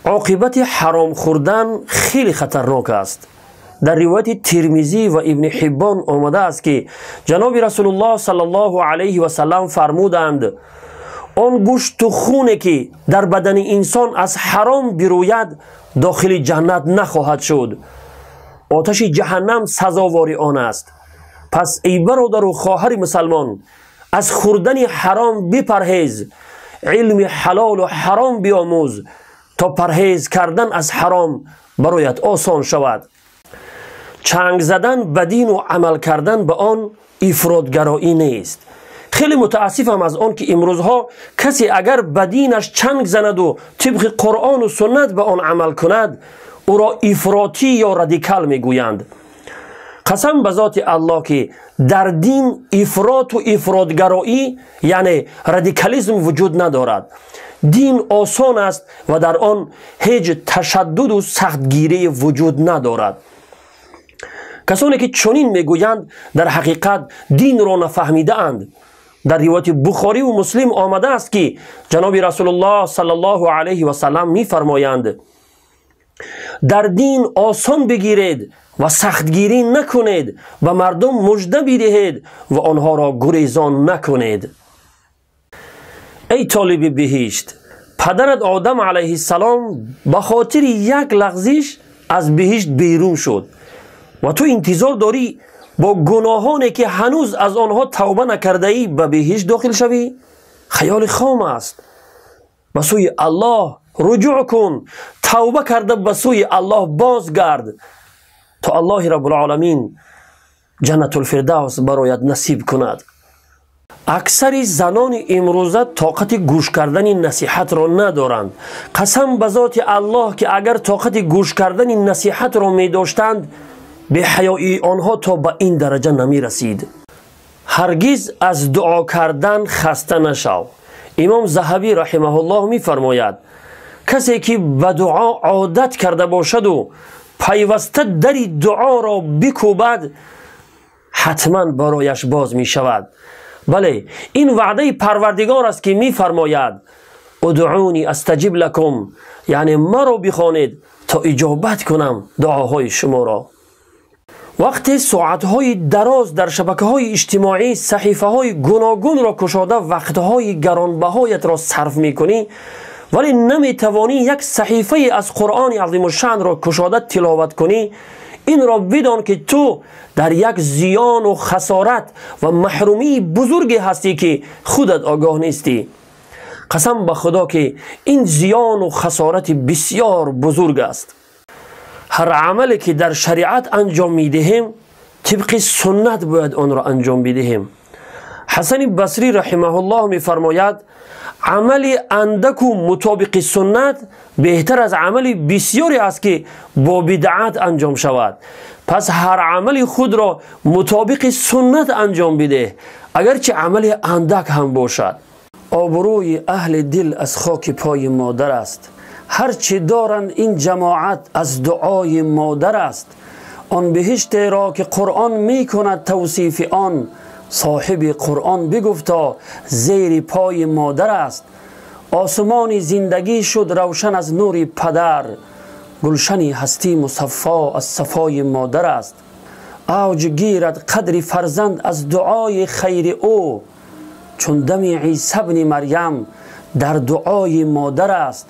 Оқибати ҳаром хӯрдан хеле хатарнок аст. Дар ривояти Термизӣ ва Ибни Ҳиббон омадааст, ки ҷаноби Расулуллоҳ саллаллоҳу алайҳи васаллам фармуданд: он гӯшту хуне, ки дар бадани инсон аз ҳаром бирӯяд, дохили ҷаннат нахоҳад шуд. Оташи ҷаҳаннам сазовори он аст. Пас эй бародару хоҳари мусалмон, аз хӯрдани ҳаром бипарҳез, илми ҳалолу ҳаром биомӯз, то парҳез кардан аз ҳаром бароят осон шавад. Чанг задан ба дину амал кардан ба он ифротгароӣ нест. Хеле мутаассифам аз он, ки имрӯзҳо касе агар ба динаш чанг занаду тибқи Қуръону суннат ба он амал кунад, ӯро ифротӣ ё радикал мегӯянд. Қасам ба зоти Аллоҳ, ки дар дин ифроту ифротгароӣ, яъне радикализм, вуҷуд надорад. Дин осон аст ва дар он ҳеҷ ташаддуду сахтгирӣ вуҷуд надорад. Касоне ки чунин мегӯянд, дар ҳақиқат динро нафаҳмидаанд. Дар ривояти Бухориву Муслим омадааст, ки ҷаноби Расулуллоҳ саллаллоҳу алайҳи васаллам мефармоянд: дар дин осон бигиред ва сахтгирӣ накунед, ба мардум мужда бидиҳед ва онҳоро гурезон накунед. Эй толиби биҳишт, падарат Одам алайҳиссалом ба хотири як лағзиш аз биҳишт берун шуд ва ту интизор дорӣ бо гуноҳоне, ки ҳанӯз аз онҳо тавба накардаӣ, ба биҳишт дохил шавӣ? Хаёли хом аст. Ба сӯи Аллоҳ руҷӯъ кун, тавба карда ба сӯи Аллоҳ бозгард, то Аллоҳи Раббулоламин Ҷаннатулфирдавс бароят насиб кунад. Аксари занони имрӯза тоқати гӯш кардани насиҳатро надоранд. Қасам ба зоти Аллоҳ, ки агар тоқати гӯш кардани насиҳатро медоштанд, беҳаёии онҳо то ба ин дараҷа намерасид. Ҳаргиз аз дуо кардан хаста нашав. Имом Заҳабӣ раҳимаҳуллоҳ мефармояд: касе ки ба дуо одат карда бошаду пайваста дари дуоро бикӯбад, ҳатман барояш боз мешавад. Бале, ин ваъдаи Парвардигор аст, ки мефармояд: удъуни астаҷиб лакум, яъне маро бихонед, то иҷобат кунам дуоҳои шуморо. Вақте соатҳои дароз дар шабакаҳои иҷтимоӣ саҳифаҳои гуногунро кушода вақтҳои гаронбаҳоятро сарф мекунӣ, вале наметавонӣ як саҳифае аз Қуръони азимушшаънро кушода тиловат кунӣ, инро бидон, ки ту дар як зиёну хасорат ва маҳрумии бузурге ҳастӣ, ки худат огоҳ нестӣ. Қасам ба Худо, ки ин зиёну хасорати бисёр бузург аст. Ҳар амале ки дар шариат анҷом медиҳем, тибқи суннат бояд онро анҷом бидиҳем. Ҳасани Басрӣ раҳимаҳуллоҳ мефармояд: амали андаку мутобиқи суннат беҳтар аз амали бисёре аст, ки бо бидъат анҷом шавад. Пас ҳар амали худро мутобиқи суннат анҷом бидеҳ, агарчи амали андак ҳам бошад. Обрӯи аҳли дил аз хоки пои модар аст. Ҳар чӣ доранд ин ҷамоат аз дуои модар аст. Он биҳиштеро, ки Қуръон мекунад тавсифи он, соҳиби Қуръон бигуфто: зери пои модар аст. Осмони зиндагӣ шуд равшан аз нури падар, гулшани ҳастӣ мусаффо аз сафои модар аст. Авҷ гирад қадри фарзанд аз дуои хайри ӯ, чун дами Исо бни Марьям дар дуои модар аст.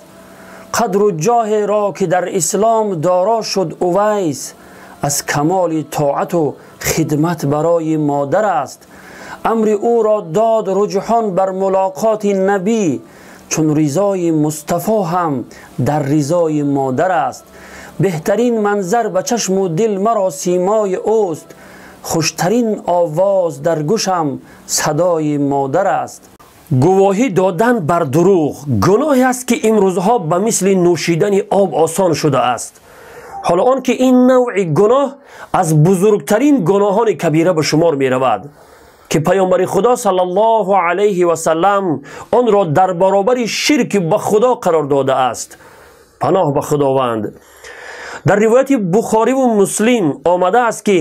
Қадру ҷоҳеро, ки дар ислом доро шуд Увайс, аз камоли тоату хидмат барои модар аст. Амри ӯро дод руҷҳон бар мулоқоти набӣ, чун ризои Мустафо ҳам дар ризои модар аст. Беҳтарин манзар ба чашму дил маро симои ӯст, хуштарин овоз дар гӯшам садои модар аст. Гувоҳӣ додан бар дурӯғ гуноҳе аст, ки имрӯзҳо ба мисли нӯшидани об осон шудааст, ҳоло он ки ин навъи гуноҳ аз бузургтарин гуноҳони кабира ба шумор меравад, ки паёмбари Худо саллаллоҳу алайҳи васаллам онро дар баробари ширки ба Худо қарор додааст. Паноҳ ба Худованд. Дар ривояти Бухориву Муслим омадааст, ки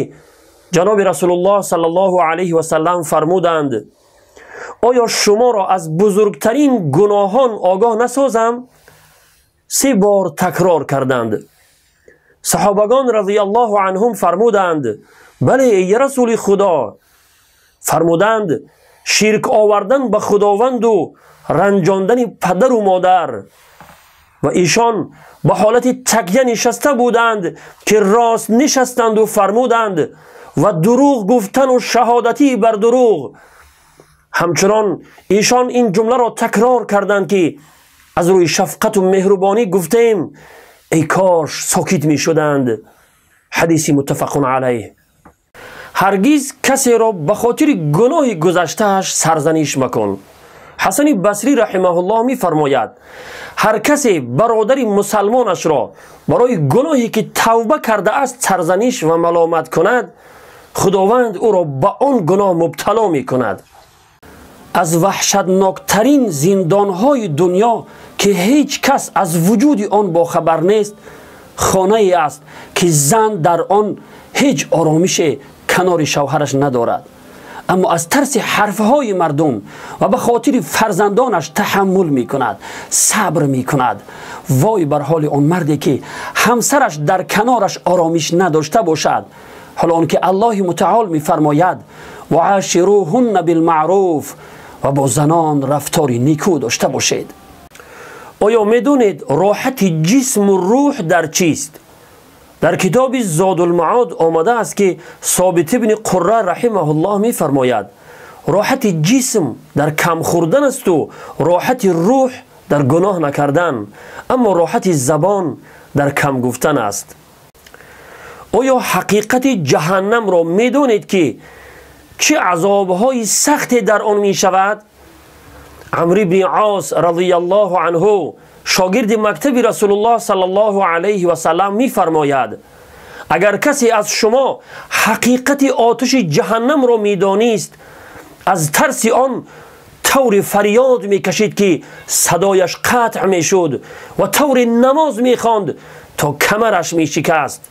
ҷаноби Расулуллоҳ саллаллоҳу алайҳи васаллам фармуданд: оё шуморо аз бузургтарин гуноҳон огоҳ насозам? 3 бор такрор карданд. Саҳобагон разияллоҳу анҳум фармуданд: бале, эй расули Худо. Фармуданд: ширк овардан ба Худованду ранҷондани падару модар. Ва ишон ба ҳолати такя нишаста буданд ки рост нишастанду фармуданд: ва дурӯғ гуфтану шаҳодатӣ бар дурӯғ. Ҳамчунон ишон ин ҷумларо такрор карданд ки аз рӯи шафқату меҳрубонӣ гуфтем: эй кош сокит мешуданд. Ҳадиси муттафақун алайҳ. Ҳаргиз касеро ба хотири гуноҳи гузаштааш сарзаниш макун. Ҳасани Басрӣ раҳимаҳуллоҳ мефармояд: ҳар касе бародари мусалмонашро барои гуноҳе ки тавба кардааст сарзаниш ва маломат кунад, Худованд ӯро ба он гуноҳ мубтало мекунад. Аз ваҳшатноктарин зиндонҳои дунё ки ҳеҷ кас аз вуҷуди он бохабар нест, хонае аст ки зан дар он ҳеҷ оромише канори шавҳараш надорад, аммо аз тарси ҳарфҳои мардум ва ба хотири фарзандонаш таҳаммул мекунад, сабр мекунад. Вой бар ҳоли он марде ки ҳамсараш дар канораш оромиш надошта бошад, ҳоло он ки Аллоҳи мутаол мефармояд: وعاشروهن بالمعروف, ва бо занон рафтори никӯ дошта бошед. Оё медонед роҳати ҷисму рӯҳ дар чист? Дар китоби Зодулмаод омадааст ки Собит ибни Қурра раҳимаҳуллоҳ мефармояд: роҳати ҷисм дар кам хӯрдан асту роҳати рӯҳ дар гуноҳ накардан, аммо роҳати забон дар кам гуфтан аст. Оё ҳақиқати ҷаҳаннамро медонед ки чӣ азобҳои сахте дар он мешавад? Амр ибни Ос разияллоҳу анҳу, шогирди мактаби Расулуллоҳ саллаллоҳу алайҳи васаллам мефармояд: агар касе аз шумо ҳақиқати оташи ҷаҳаннамро медонист, аз тарси он таври фарёд мекашид ки садояш қатъ мешуд ва таври намоз мехонд то камараш мешикаст.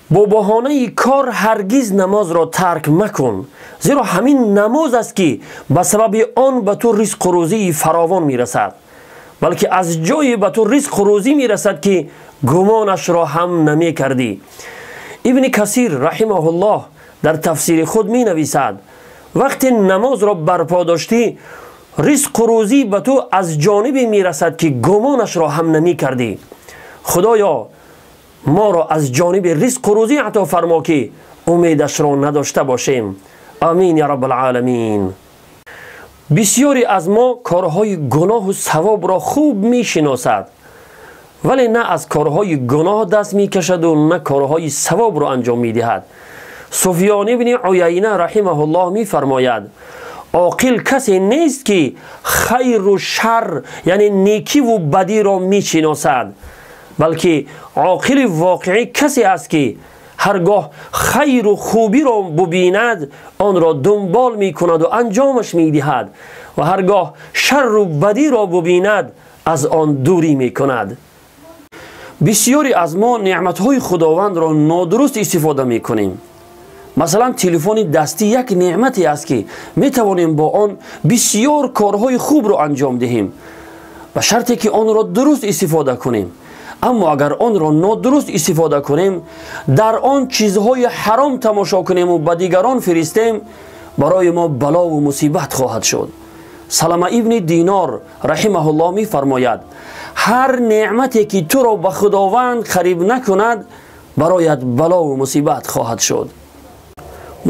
Бо баҳонаи кор ҳаргиз намозро тарк макун, зеро ҳамин намоз аст ки ба сабаби он ба ту ризқу рӯзии фаровон мерасад, балки аз ҷое ба ту ризқу рӯзӣ мерасад ки гумонашро ҳам намекардӣ. Ибни Касир раҳимаҳуллоҳ дар тафсири худ менависад: вақте намозро барпо доштӣ, ризқу рӯзӣ ба ту аз ҷонибе мерасад ки гумонашро ҳам намекардӣ. Худоё, моро аз ҷониби ризқу рӯзӣ ато фармо ки умедашро надошта бошем. Амин я раббалъоламин. Бисёре аз мо корҳои гуноҳу савобро хуб мешиносад, вале на аз корҳои гуноҳ даст мекашаду на корҳои савобро анҷом медиҳад. Суфён ибни Уяйна раҳимаҳуллоҳ мефармояд: оқил касе нест ки хайру шар, яъне некиву бадиро мешиносад, балки оқили воқеӣ касе аст ки ҳаргоҳ хайру хубиро бубинад, онро дунбол мекунаду анҷомаш медиҳад ва ҳаргоҳ шарру бадиро бубинад, аз он дурӣ мекунад. Бисёре аз мо неъматҳои Худовандро нодуруст истифода мекунем. Масалан, телефони дастӣ як неъмате аст ки метавонем бо он бисёр корҳои хубро анҷом диҳем, ба шарте ки онро дуруст истифода кунем. Аммо агар онро нодуруст истифода кунем, дар он чизҳои ҳаром тамошо кунему ба дигарон фиристем, барои мо балову мусибат хоҳад шуд. Салама ибни Динор раҳимаҳуллоҳ мефармояд: ҳар неъмате ки туро ба Худованд қариб накунад, бароят балову мусибат хоҳад шуд.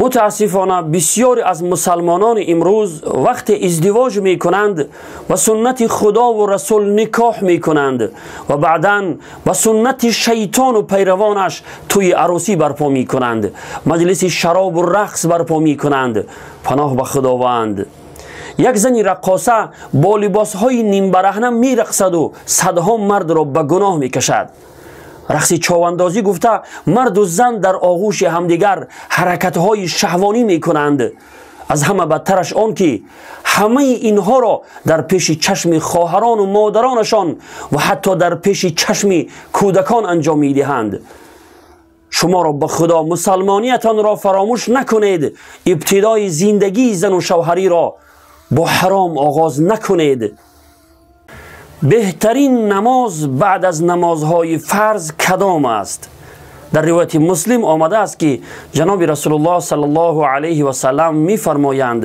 Мутаассифона, бисёре аз мусалмонони имрӯз вақте издивоҷ мекунанд, ба суннати Худову Расул никоҳ мекунанд ва баъдан ба суннати шайтону пайравонаш тӯи арӯсӣ барпо мекунанд, маҷлиси шаробу рақс барпо мекунанд. Паноҳ ба Худованд. Як зани раққоса бо либосҳои нимбараҳна мерақсаду садҳо мардро ба гуноҳ мекашад. Рақси човандозӣ гуфта марду зан дар оғӯши ҳамдигар ҳаракатҳои шаҳвонӣ мекунанд. Аз ҳама бадтараш он ки ҳамаи инҳоро дар пеши чашми хоҳарону модаронашон ва ҳатто дар пеши чашми кӯдакон анҷом медиҳанд. Шуморо ба Худо мусалмониятонро фаромӯш накунед. Ибтидои зиндагии зану шавҳариро бо ҳаром оғоз накунед. Беҳтарин намоз баъд аз намозҳои фарз кадом аст? Дар ривояти Муслим омада аст, ки ҷаноби Расулуллоҳ саллаллоҳу алайҳи васаллам мефармоянд: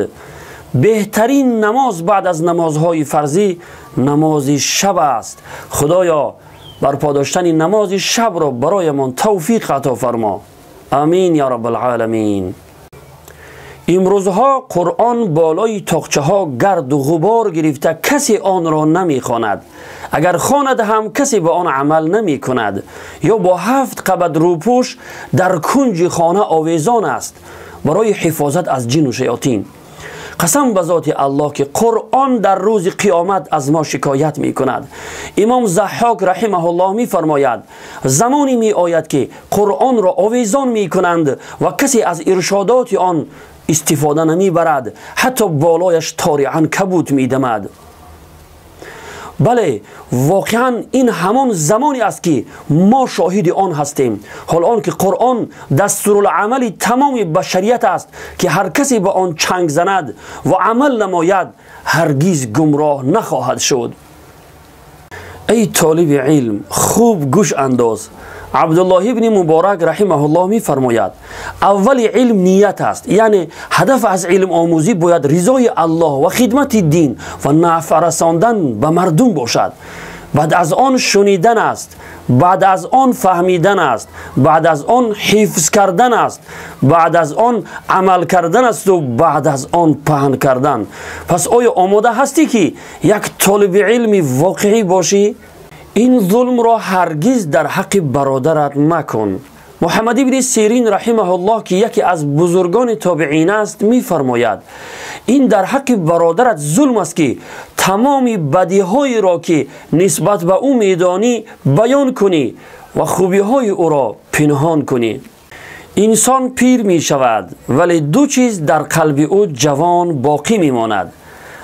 беҳтарин намоз баъд аз намозҳои фарзӣ намози шаб аст. Худоё, барпо доштани намози шабро бароямон тавфиқ ато фармо. Амин я раббалъоламин. Имрӯзҳо Қуръон болои тоқчаҳо гарду ғубор гирифта, касе онро намехонад. Агар хонад ҳам, касе ба он амал намекунад, ё бо 7 қабат рӯпӯш дар кунҷи хона овезон аст барои ҳифозат аз ҷину шаётин. Қасам ба зоти Аллоҳ, ки Қуръон дар рӯзи қиёмат аз мо шикоят мекунад. Имом Заҳҳок раҳимаҳуллоҳ мефармояд: замоне меояд, ки Қуръонро овезон мекунанд ва касе аз иршодоти он истифода намебарад, ҳатто болояш тори анкабут медамад. Бале, воқеан ин ҳамон замоне аст, ки мо шоҳиди он ҳастем. Ҳол он ки Қуръон дастурулъамали тамоми башарият аст, ки ҳар касе ба он чанг занад ва амал намояд, ҳаргиз гумроҳ нахоҳад шуд. Эй толиби илм, хуб гӯш андоз. Абдуллоҳ ибни Муборак раҳимаҳуллоҳ мефармояд: аввали илм ният аст, яъне ҳадаф аз илмомӯзӣ бояд ризои Аллоҳ ва хидмати дин ва нафъ расондан ба мардум бошад. Баъд аз он шунидан аст, баъд аз он фаҳмидан аст, баъд аз он ҳифз кардан аст, баъд аз он амал кардан асту баъд аз он паҳн кардан. Пас оё омода ҳастӣ, ки як толиби илми воқеӣ бошӣ? Ин зулмро ҳаргиз дар ҳаққи бародарат макун. Муҳаммад ибни Сирин раҳимаҳуллоҳ, ки яке аз бузургони тобеин аст, мефармояд: ин дар ҳаққи бародарат зулм аст, ки тамоми бадиҳоеро, ки нисбат ба ӯ медонӣ, баён кунӣ ва хубиҳои ӯро пинҳон кунӣ. Инсон пир мешавад, вале ду чиз дар қалби ӯ ҷавон боқӣ мемонад.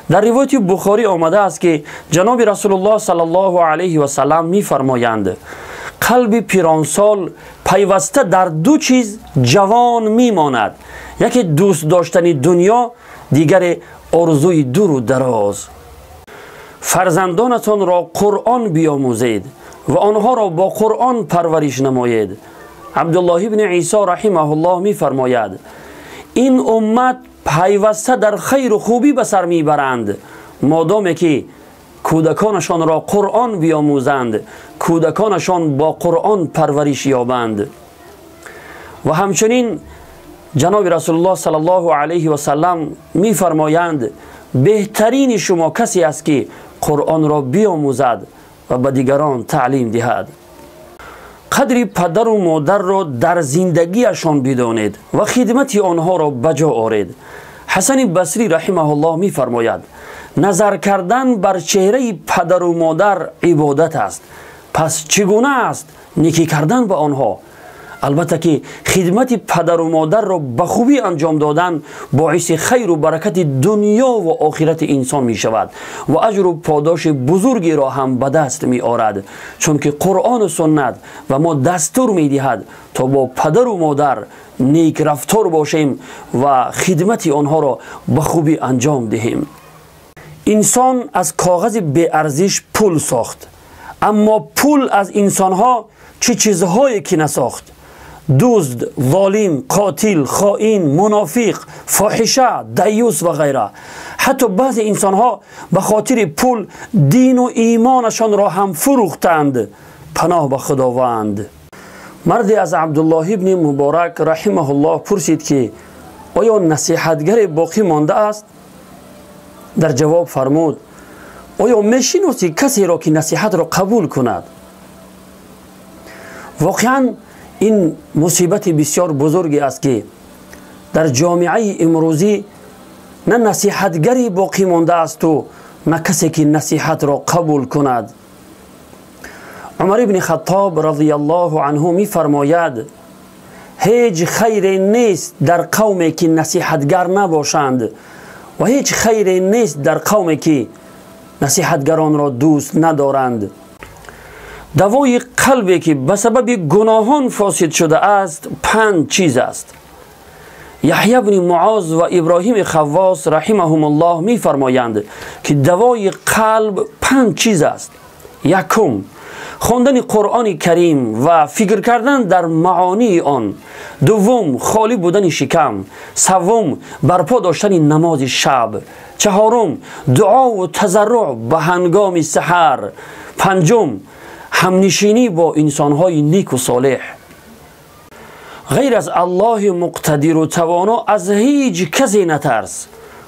Дар ривояти Бухорӣ омада аст, ки ҷаноби Расулуллоҳ саллаллоҳу алайҳи васаллам мефармоянд: қалби пиронсол пайваста дар ду чиз ҷавон мемонад: яке дӯст доштани дунё, дигаре орзуи дуру дароз. Фарзандонатонро Қуръон биомӯзед ва онҳоро бо Қуръон парвариш намоед. Абдуллоҳ ибни Исо раҳимаҳуллоҳ мефармояд: ин уммат пайваста дар хайру хубӣ ба сар мебаранд, модоме ки кӯдаконашонро Қуръон биомӯзанд, кӯдаконашон бо Қуръон парвариш ёбанд. Ва ҳамчунин ҷаноби Расулуллоҳ саллаллоҳу алайҳи васаллам мефармоянд: беҳтарини шумо касе аст, ки Қуръонро биомӯзад ва ба дигарон таълим диҳад. Қадри падару модарро дар зиндагиашон бидонед ва хидмати онҳоро ба ҷо оред. Ҳасани Басрӣ раҳимаҳуллоҳ мефармояд: назар кардан бар чеҳраи падару модар ибодат аст. Пас чӣ гуна аст некӣ кардан ба онҳо? Албатта ки хидмати падару модарро ба хубӣ анҷом додан боиси хайру баракати дунё ва охирати инсон мешавад ва аҷру подоши бузургеро ҳам ба даст меорад, чунки Қуръону суннат ба мо дастур медиҳад, то бо падару модар нек рафтор бошем ва хидмати онҳоро ба хубӣ анҷом диҳем. Инсон аз коғази беарзиш пул сохт, аммо пул аз инсонҳо чӣ чизҳое ки насохт: дузд, золим, қотил, хоин, мунофиқ, фоҳиша, даюс ва ғайра. Ҳатто баъзе инсонҳо ба хотири пул дину имонашонро ҳам фурӯхтанд. Паноҳ ба Худованд. Марде аз Абдуллоҳ ибни Муборак раҳимаҳуллоҳ пурсид, ки оё насиҳатгаре боқӣ мондааст? Дар ҷавоб фармуд: оё мешиносӣ касеро, ки насиҳатро қабул кунад? Воқеан ин мусибати бисёр бузурге аст, ки дар ҷомеаи имрӯзӣ на насиҳатгаре боқӣ мондаасту на касе, ки насиҳатро қабул кунад. Умар ибни Хаттоб разияллоҳу анҳу мефармояд: ҳеҷ хайре нест дар қавме, ки насиҳатгар набошанд, ва ҳеҷ хайре нест дар қавме, ки насиҳатгаронро дӯст надоранд. Давои қалбе, ки ба сабаби гуноҳон фосид шудааст, панҷ чиз аст. Яҳё ибни Муоз ва Иброҳим Хаввос раҳимаҳумуллоҳ мефармоянд, ки давои қалб 5 чиз аст. Якум, хондани Қуръони Карим ва фикр кардан дар маонии он. Дуввум, холӣ будани шикам. Севум, барпо доштани намози шаб. Чаҳорум, дуову тазарруъ ба ҳангоми саҳар. Панҷум, ҳамнишинӣ бо инсонҳои неку солеҳ. Ғайр аз Аллоҳи муқтадиру тавоно аз ҳеҷ касе натарс.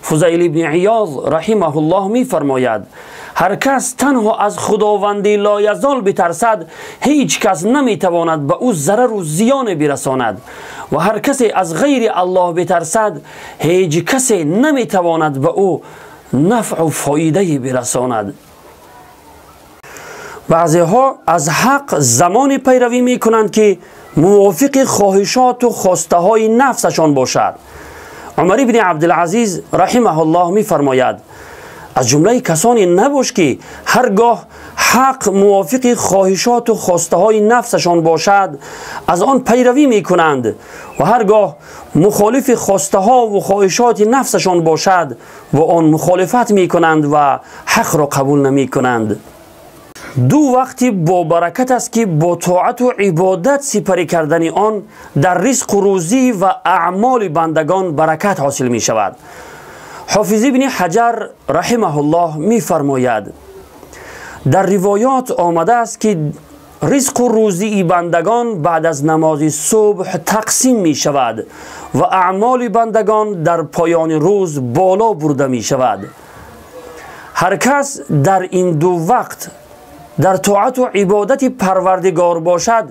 Фузайл ибни Иёз раҳимаҳуллоҳ мефармояд: ҳар кас танҳо аз Худованди лоязол битарсад, ҳеҷ кас наметавонад ба ӯ зарару зиёне бирасонад, ва ҳар касе аз ғайри Аллоҳ битарсад, ҳеҷ касе наметавонад ба ӯ нафъу фоидае бирасонад. Баъзеҳо аз ҳақ замоне пайравӣ мекунанд, ки мувофиқи хоҳишоту хостаҳои нафсашон бошад. Умар ибни Абдулазиз раҳимаҳуллоҳ мефармояд: аз ҷумлаи касоне набош, ки ҳар гоҳ ҳақ мувофиқи хоҳишоту хостаҳои нафсашон бошад, аз он пайравӣ мекунанд, ва ҳар гоҳ мухолифи хостаҳову хоҳишоти нафсашон бошад, бо он мухолифат мекунанд ва ҳақро қабул намекунанд. Ду вақти бобаракат аст, ки бо тоату ибодат сипарӣ кардани он дар ризқу рӯзӣ ва аъмоли бандагон баракат ҳосил мешавад. Ҳофиз ибни Ҳаҷар раҳимаҳуллоҳ мефармояд: дар ривоят омадааст, ки ризқу рӯзии бандагон баъд аз намози субҳ тақсим мешавад ва аъмоли бандагон дар поёни рӯз боло бурда мешавад. Ҳар кас дар ин ду вақт дар тоату ибодати Парвардигор бошад,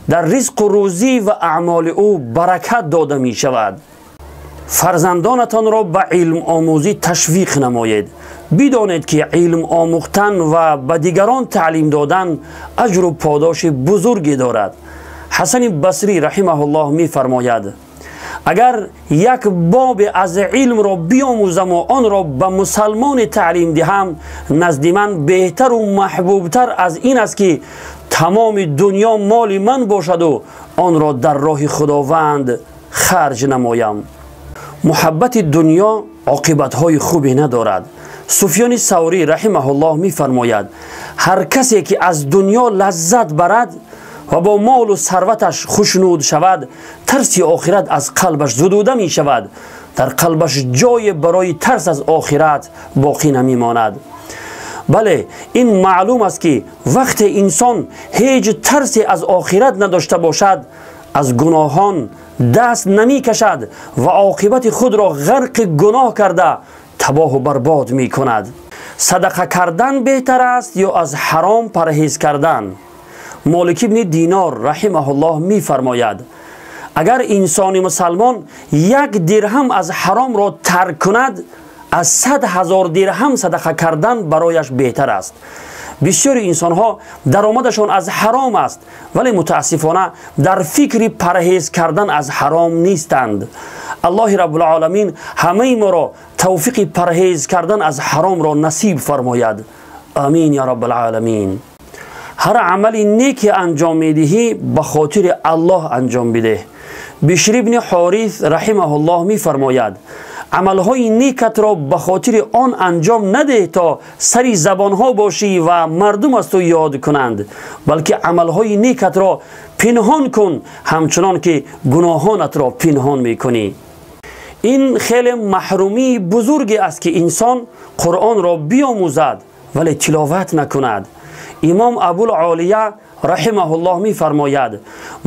дар ризқу рӯзӣ ва аъмоли ӯ баракат дода мешавад. Фарзандонатонро ба илмомӯзӣ ташвиқ намоед. Бидонед, ки илм омӯхтан ва ба дигарон таълим додан аҷру подоши бузурге дорад. Ҳасани Басрӣ раҳимаҳуллоҳ мефармояд: агар як бобе аз илмро биомӯзаму онро ба мусалмоне таълим диҳам, назди ман беҳтару маҳбубтар аз ин аст, ки тамоми дунё моли ман бошаду онро дар роҳи Худованд харҷ намоям. Муҳаббати дунё оқибатҳои хубе надорад. Суфёни Саврӣ раҳимаҳуллоҳ мефармояд: ҳар касе ки аз дунё лаззат барад ва бо молу сарваташ хушнуд шавад, тарси охират аз қалбаш зудуда мешавад, дар қалбаш ҷое барои тарс аз охират боқӣ намемонад. Бале, ин маълум аст, ки вақте инсон ҳеҷ тарсе аз охират надошта бошад, аз гуноҳон даст намекашад ва оқибати худро ғарқи гуноҳ карда табоҳу барбод мекунад. Садақа кардан беҳтар аст ё аз ҳаром парҳез кардан? Молик ибни Динор раҳимаҳуллоҳ мефармояд: агар инсони мусалмон 1 дирҳам аз ҳаромро тарк кунад, аз 100 000 дирҳам садақа кардан барояш беҳтар аст. Бисёри инсонҳо даромадашон аз ҳаром аст, вале мутаассифона дар фикри парҳез кардан аз ҳаром нестанд. Аллоҳи Раббулъоламин ҳамаи моро тавфиқи парҳез кардан аз ҳаромро насиб фармояд. Амин я Раббулъоламин. Ҳар амали неке анҷом медиҳӣ, ба хотири Аллоҳ анҷом бидеҳ. Бишр ибни Ҳорис раҳимаҳуллоҳ мефармояд: амалҳои некатро ба хотири он анҷом надеҳ, то сари забонҳо бошӣ ва мардум аз ту ёд кунанд, балки амалҳои некатро пинҳон кун, ҳамчунон ки гуноҳонатро пинҳон мекунӣ. Ин хеле маҳрумии бузурге аст, ки инсон Қуръонро биомӯзад, вале тиловат накунад. Имом Абулолия раҳимаҳуллоҳ мефармояд: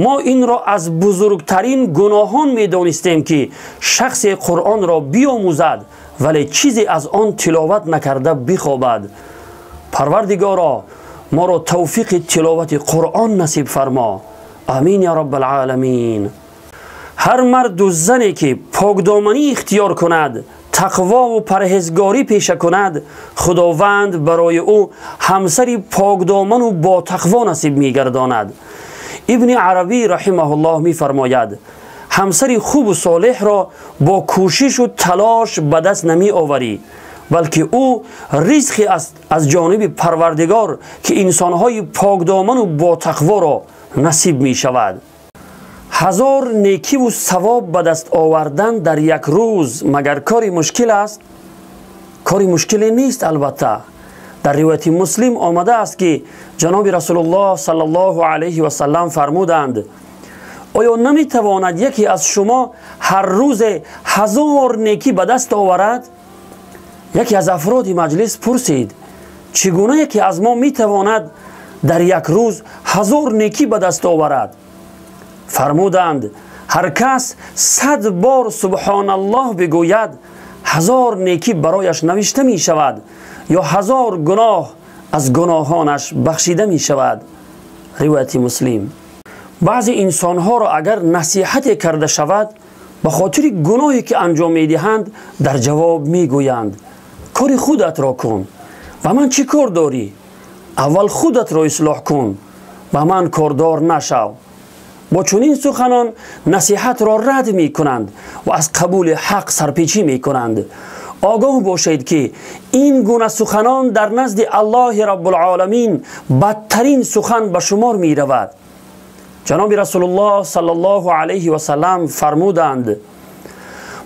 мо инро аз бузургтарин гуноҳон медонистем, ки шахсе Қуръонро биомӯзад, вале чизе аз он тиловат накарда бихобад. Парвардигоро, моро тавфиқи тиловати Қуръон насиб фармо. Амин я Раббалъоламин. Ҳар марду зане ки покдоманӣ ихтиёр кунад, тақвову парҳезгорӣ пеша кунад, Худованд барои ӯ ҳамсари покдоману ботақво насиб мегардонад. Ибни Арабӣ раҳимаҳуллоҳ мефармояд: ҳамсари хубу солеҳро бо кӯшишу талош ба даст намеоварӣ, балки ӯ ризқе аст аз ҷониби Парвардигор, ки инсонҳои покдоману ботақворо насиб мешавад. 1000 некиву савоб ба даст овардан дар як рӯз магар кори мушкил аст? Кори мушкиле нест албатта. Дар ривояти Муслим омада аст, ки ҷаноби Расулуллоҳ саллаллоҳу алайҳи васаллам фармуданд: оё наметавонад яке аз шумо ҳар рӯзе 1000 некӣ ба даст оварад? Яке аз афроди маҷлис пурсид: чӣ гуна яке аз мо метавонад дар як рӯз 1000 некӣ ба даст оварад? Фармуданд: ҳар кас 100 бор субҳоналлоҳ бигӯяд, 1000 некӣ барояш навишта мешавад ё 1000 гуноҳ аз гуноҳонаш бахшида мешавад. Ривояти Муслим. Баъзе инсонҳоро агар насиҳате карда шавад, ба хотири гуноҳе ки анҷом медиҳанд, дар ҷавоб мегӯянд: кори худатро кун, ба ман чӣ кор дорӣ? Аввал худатро ислоҳ кун, ба ман кордор нашав. Бо чунин суханон насиҳатро рад мекунанд ва аз қабули ҳақ сарпечӣ мекунанд. Огоҳ бошед, ки ин гуна суханон дар назди Аллоҳи Раббулоламин бадтарин сухан ба шумор меравад. Ҷаноби Расулуллоҳ саллаллоҳу алайҳи васаллам фармуданд: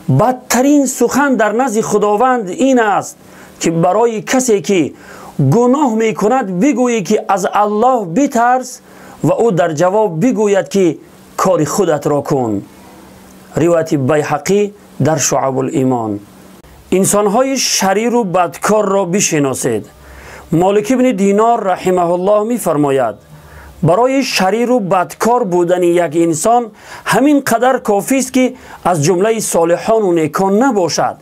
бадтарин сухан дар назди Худованд ин аст, ки барои касе ки гуноҳ мекунад бигӯӣ, ки аз Аллоҳ битарс, ва ӯ дар ҷавоб бигӯяд, ки кори худатро кун. Ривояти Байҳақӣ дар Шуабулимон. Инсонҳои шариру бадкорро бишиносед. Молик ибни Динор раҳимаҳуллоҳ мефармояд: барои шариру бадкор будани як инсон ҳамин қадар кофист, ки аз ҷумлаи солиҳону некон набошад,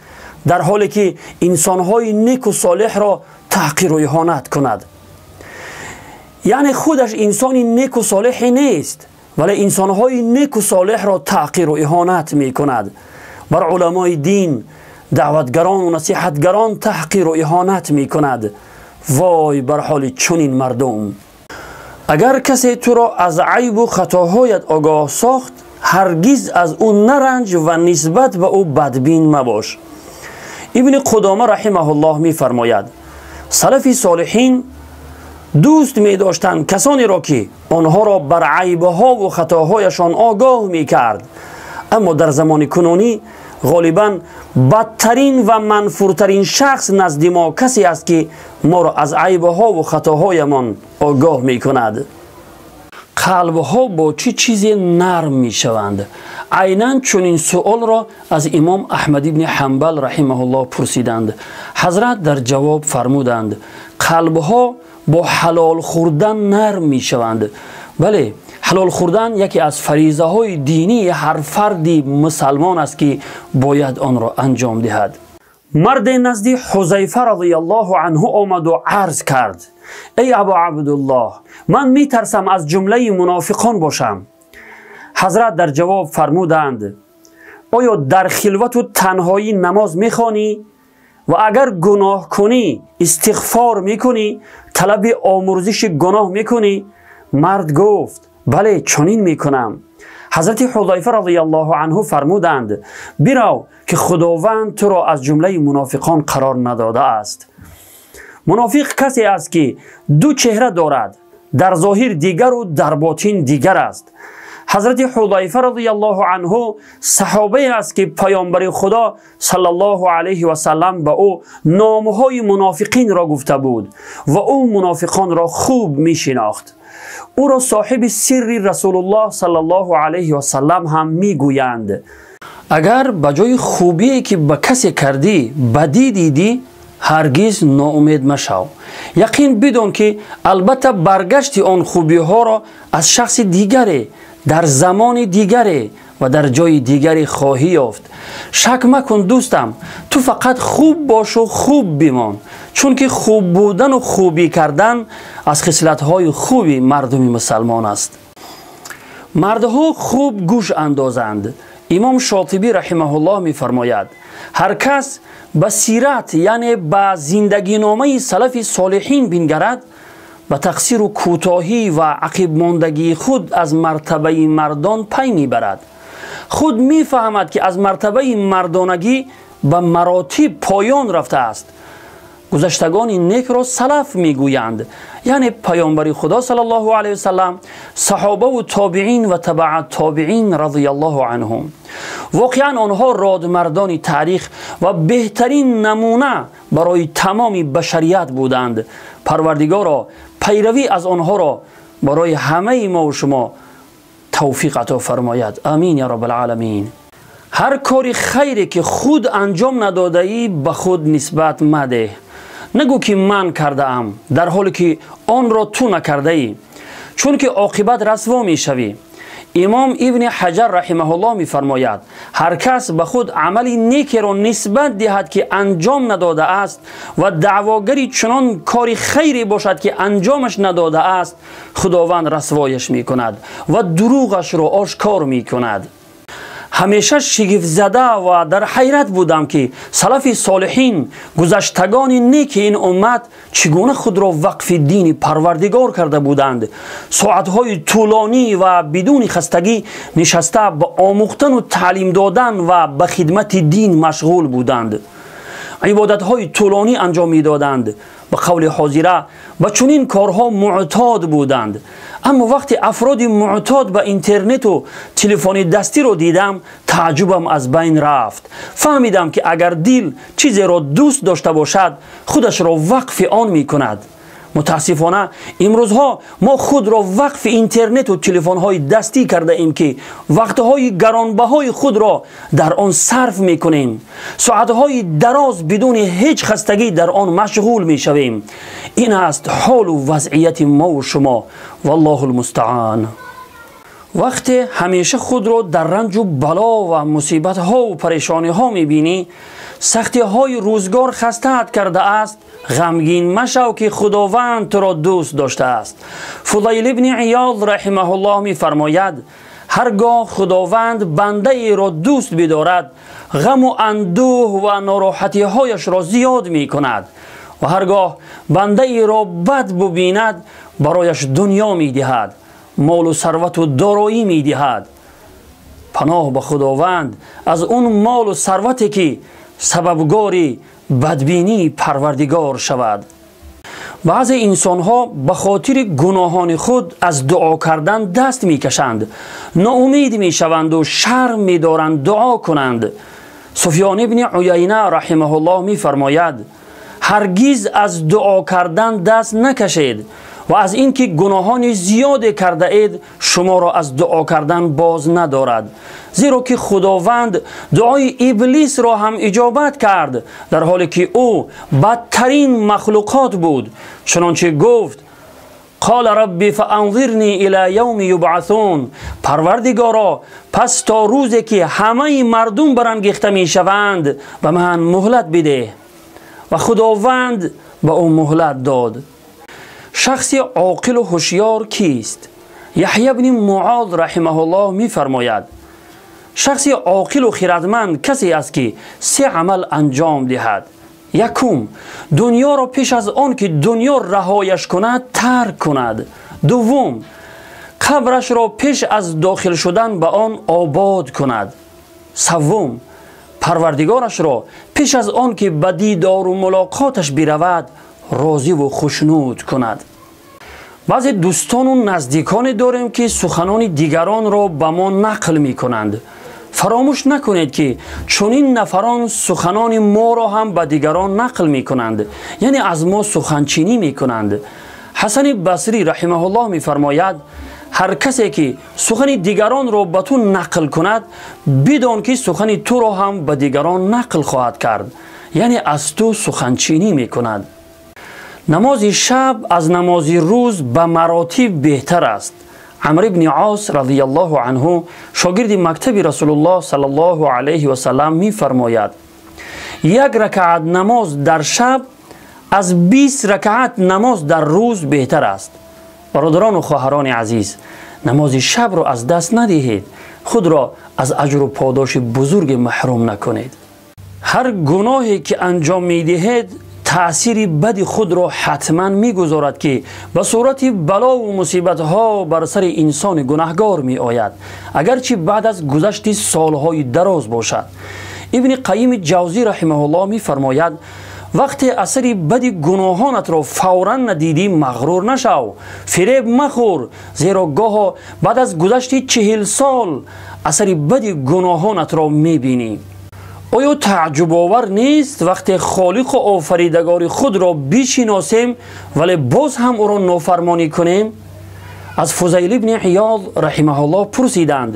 дар ҳоле ки инсонҳои неку солиҳро таҳқиру иҳонат кунад. Яъне худаш инсони неку солиҳе нест, вале инсонҳои неку солиҳро таҳқиру иҳонат мекунад. Бар уламои дин, даъватгарону насиҳатгарон таҳқиру иҳонат мекунад. Вой бар ҳоли чунин мардум! Агар касе туро аз айбу хатоҳоят огоҳ сохт, ҳаргиз аз ӯ наранҷ ва нисбат ба ӯ бадбин мабош. Ибни Қудома раҳимаҳуллоҳ мефармояд: салафи солиҳин дӯст медоштанд касонеро, ки онҳоро бар айбҳову хатоҳояшон огоҳ мекард. Аммо дар замони кунунӣ ғолибан бадтарин ва манфуртарин шахс назди мо касе аст, ки моро аз айбҳову хатоҳоямон огоҳ мекунад. Қалбҳо бо чӣ чизе нарм мешаванд? Айнан чунин суолро аз имом Аҳмад ибни Ҳанбал раҳимаҳуллоҳ пурсиданд. Ҳазрат дар ҷавоб фармуданд: қалбҳо бо ҳалол хӯрдан нарм мешаванд. Бале, ҳалол хӯрдан яке аз фаризаҳои динии ҳар фарди мусалмон аст, ки бояд онро анҷом диҳад. Марде назди Ҳузайфа разияллоҳу анҳу омаду арз кард: эй Абу Абдуллоҳ, ман метарсам аз ҷумлаи мунофиқон бошам. Ҳазрат дар ҷавоб фармуданд: оё дар хилвату танҳоӣ намоз мехонӣ? Ва агар гуноҳ кунӣ, истиғфор мекунӣ, талаби омӯрзиши гуноҳ мекунӣ? Мард гуфт: бале, чунин мекунам. Ҳазрати Ҳузайфа разияллоҳу анҳу фармуданд: бирав, ки Худованд туро аз ҷумлаи мунофиқон қарор надодааст. Мунофиқ касе аст, ки ду чеҳра дорад, дар зоҳир дигару дар ботин дигар аст. Ҳазрати Ҳузайфа разияллоҳу анҳу саҳобае аст, ки паёмбари Худо саллаллоҳу алайҳи васаллам ба ӯ номҳои мунофиқинро гуфта буд ва ӯ мунофиқонро хуб мешинохт. Ӯро соҳиби сирри Расулуллоҳ саллаллоҳу алайҳи васаллам ҳам мегӯянд. Агар ба ҷои хубие, ки ба касе кардӣ, бадӣ дидӣ, ҳаргиз ноумед машав. Яқин бидон, ки албатта баргашти он хубиҳоро аз шахси дигаре, дар замони дигаре ва дар ҷои дигаре хоҳӣ ёфт. Шак макун, дӯстам, ту фақат хуб бошу хуб бимон, чунки хуб будану хубӣ кардан аз хислатҳои хуби мардуми мусалмон аст. Мардҳо хуб гӯш андозанд. Имом Шотибӣ раҳимаҳуллоҳ мефармояд: ҳар кас ба сират, яъне ба зиндагиномаи салафи солиҳин бингарад, ба тақсиру кӯтоҳӣ ва ақибмондагии худ аз мартабаи мардон пай мебарад. Худ мефаҳмад, ки аз мартабаи мардонагӣ ба маротиб поён рафтааст. Гузаштагони некро салаф мегӯянд, яъне паёмбари Худо саллаллоҳу алайҳи васаллам, саҳобаву тобеин ва табаъат тобеин радияллоҳу анҳум. Воқеан онҳо родмардони таърих ва беҳтарин намуна барои тамоми башарият буданд. Парвардигоро, пайравӣ аз онҳоро барои ҳамаи мо ва шумо тавфиқ ато фармояд. Амин я раббал оламин. Ҳар кори хайре ки худ анҷом надодаӣ ба худ нисбат мадеҳ. Нагӯ ки ман кардаам, дар ҳоле ки онро ту накардаӣ, чунки оқибат расво мешавӣ. Имом Ибни Ҳаҷар раҳимаҳуллоҳ мефармояд: ҳар кас ба худ амали некеро нисбат диҳад ки анҷом надодааст ва даъвогари чунон кори хайре бошад ки анҷомаш надодааст, Худованд расвояш мекунад ва дурӯғашро ошкор мекунад. Ҳамеша шигифтзада ва дар ҳайрат будам ки салафи солиҳин, гузаштагони неки ин уммат, чӣ гуна худро вақфи дини Парвардигор карда буданд. Соатҳои тӯлонӣ ва бидуни хастагӣ нишаста ба омӯхтану таълим додан ва ба хидмати дин машғул буданд. Ибодатҳои тӯлонӣ анҷом медоданд. Ба қавли ҳозира ба чунин корҳо муътод буданд. Аммо вақте афроди муътод ба интернету телефони дастиро дидам, тааҷҷубам аз байн рафт. Фаҳмидам ки агар дил чизеро дӯст дошта бошад, худашро вақфи он мекунад. Мутаассифона имрӯзҳо мо худро вақфи интернету телефонҳои дастӣ кардаем ки вақтҳои гаронбаҳои худро дар он сарф мекунем. Соатҳои дароз бидуни ҳеҷ хастагӣ дар он машғул мешавем. Ин аст ҳолу вазъияти мову шумо. Валлоҳу лмустаан. Вақте ҳамеша худро дар ранҷу бало ва мусибатҳову парешониҳо мебинӣ, сахтиҳои рӯзгор хастаат кардааст, ғамгин машав ки Худованд туро дӯст доштааст. Фузайл ибни Иёз раҳимаҳуллоҳ мефармояд: ҳаргоҳ Худованд бандаеро дӯст бидорад, ғаму андӯҳ ва нороҳатиҳояшро зиёд мекунад ва ҳаргоҳ бандаеро бад бубинад, барояш дунё медиҳад, молу сарвату дороӣ медиҳад. Паноҳ ба Худованд аз он молу сарвате ки сабабгори бадбинии Парвардигор шавад. Баъзе инсонҳо ба хотири гуноҳони худ аз дуо кардан даст мекашанд, ноумед мешаванду шарм медоранд дуо кунанд. Суфён ибни Уяйна раҳимаҳуллоҳ мефармояд: ҳаргиз аз дуо кардан даст накашед ва аз ин ки гуноҳони зиёде кардаед шуморо аз дуо кардан боз надорад, зеро ки Худованд дуои Иблисро ҳам иҷобат кард, дар ҳоле ки ӯ бадтарин махлуқот буд. Чунончи гуфт: қола рабби фаанзирни ила явми юбъасун. Парвардигоро, пас то рӯзе ки ҳамаи мардум барангехта мешаванд ба ман муҳлат бидеҳ. Ва Худованд ба ӯ муҳлат дод. Шахси оқилу ҳушёр кист? Яҳя бни Муоз раҳимаҳуллоҳ мефармояд: шахси оқилу хирадманд касе аст ки се амал анҷом диҳад. Якум, дунёро пеш аз он ки дунё раҳояш кунад тарк кунад. Дуввум, қабрашро пеш аз дохил шудан ба он обод кунад. Севум, Парвардигорашро пеш аз он ки ба дидору мулоқоташ биравад розиву хушнуд кунад. Баъзе дӯстону наздиконе дорем ки суханони дигаронро ба мо нақл мекунанд. Фаромӯш накунед ки чунин нафарон суханони моро ҳам ба дигарон нақл мекунанд, яъне аз мо суханчинӣ мекунанд. Ҳасани Басрӣ раҳимаҳуллоҳ мефармояд: ҳар касе ки сухани дигаронро ба ту нақл кунад, бидон ки сухани туро ҳам ба дигарон нақл хоҳад кард, яъне аз ту суханчинӣ мекунад. Намози шаб аз намози рӯз ба маротиб беҳтар аст. Амр ибни Ос радияллоҳу анҳу, шогирди мактаби Расулуллоҳ саллаллоҳу алайҳи васаллам, мефармояд: як ракаат намоз дар шаб аз 20 ракаат намоз дар рӯз беҳтар аст. Бародарону хоҳарони азиз, намози шабро аз даст надиҳед, худро аз аҷру подоши бузурге маҳрум накунед. Ҳар гуноҳе ки анҷом медиҳед таъсири бади худро ҳатман мегузорад ки ба сурати балову мусибатҳо бар сари инсони гунаҳгор меояд, агарчи баъд аз гузашти солҳои дароз бошад. Ибни Қайими Ҷавзӣ раҳимаҳуллоҳ мефармояд: Вақте асари бади гуноҳонатро фавран надидӣ, мағрур нашав, фиреб махӯр, зеро гоҳо баъд аз гузашти 40 сол асари бади гуноҳонатро мебинӣ. Оё тааҷҷубовар нест вақте холиқу офаридагори худро бишиносем, вале боз ҳам ӯро нофармонӣ кунем? Аз Фузайл ибни Иёд раҳимаҳуллоҳ пурсиданд: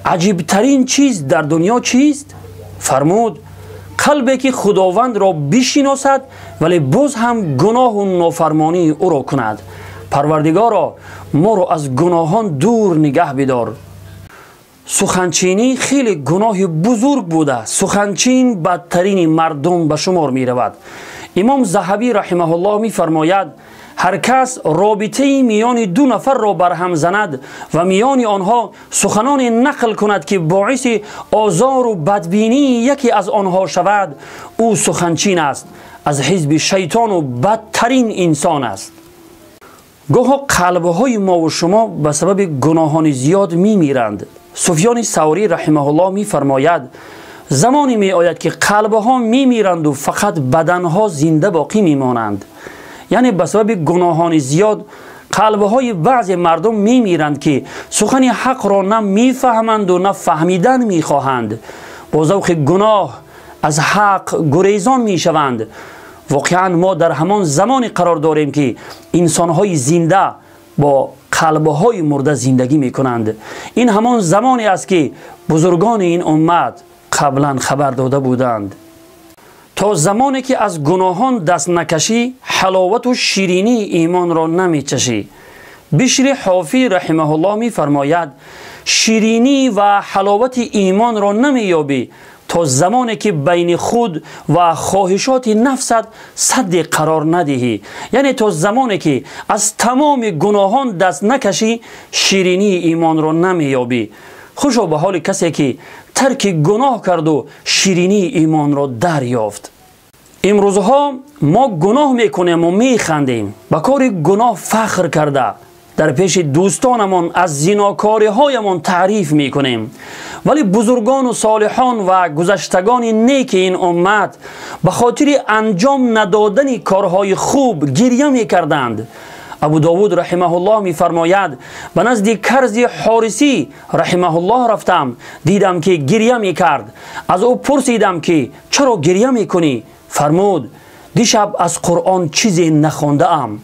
аҷибтарин чиз дар дунё чист? Фармуд: қалбе ки худовандро бишиносад, вале боз ҳам гуноҳу нофармонии ӯро кунад. Парвардигоро, моро аз гуноҳон дур нигаҳ бидор. Суханчинӣ хеле гуноҳи бузург буда, суханчин бадтарини мардум ба шумор меравад. Имом Заҳабӣ раҳимаҳуллоҳ мефармояд: ҳар кас робитаи миёни ду нафарро барҳам занад ва миёни онҳо суханоне нақл кунад, ки боиси озору бадбинии яке аз онҳо шавад, ӯ суханчин аст, аз ҳизби шайтону бадтарин инсон аст. Гоҳо қалбҳои мову шумо ба сабаби гуноҳони зиёд мемиранд. Суфёни Саврӣ раҳимаҳуллоҳ мефармояд: замоне меояд, ки қалбҳо мемиранду фақат баданҳо зинда боқӣ мемонанд. Яъне ба сабаби гуноҳони зиёд қалбҳои баъзе мардум мемиранд, ки сухани ҳақро на мефаҳманду на фаҳмидан мехоҳанд. Бо завқи гуноҳ аз ҳақ гурезон мешаванд. Воқеан мо дар ҳамон замоне қарор дорем, ки инсонҳои зинда бо қалбҳои мурда зиндагӣ мекунанд. Ин ҳамон замоне аст, ки бузургони ин уммат қаблан хабар дода буданд. То замоне ки аз гуноҳон даст накашӣ, ҳаловату ширинии имонро намечашӣ. Бишри Ҳофӣ раҳимаҳуллоҳ мефармояд: ширинӣ ва ҳаловати имонро намеёбӣ то замоне ки байни худ ва хоҳишоти нафсат садде қарор надиҳӣ. Яъне то замоне ки аз тамоми гуноҳон даст накашӣ, ширинии имонро намеёбӣ. Хушо ба ҳоли касе ки тарки гуноҳ карду ширинии имонро дарёфт. Имрӯзҳо мо гуноҳ мекунему механдем, ба кори гуноҳ фахр карда, дар пеши дӯстонамон аз зинокориҳоямон таъриф мекунем. Вале бузургону солиҳон ва гузаштагони неки ин уммат ба хотири анҷом надодани корҳои хуб гирья мекарданд. Абу Довуд раҳимаҳуллоҳ мефармояд: ба назди Карзи Ҳорисӣ раҳимаҳуллоҳ рафтам, дидам ки гирья мекард. Аз ӯ пурсидам, ки чаро гирья мекунӣ? Фармуд: дишаб аз Қуръон чизе нахондаам.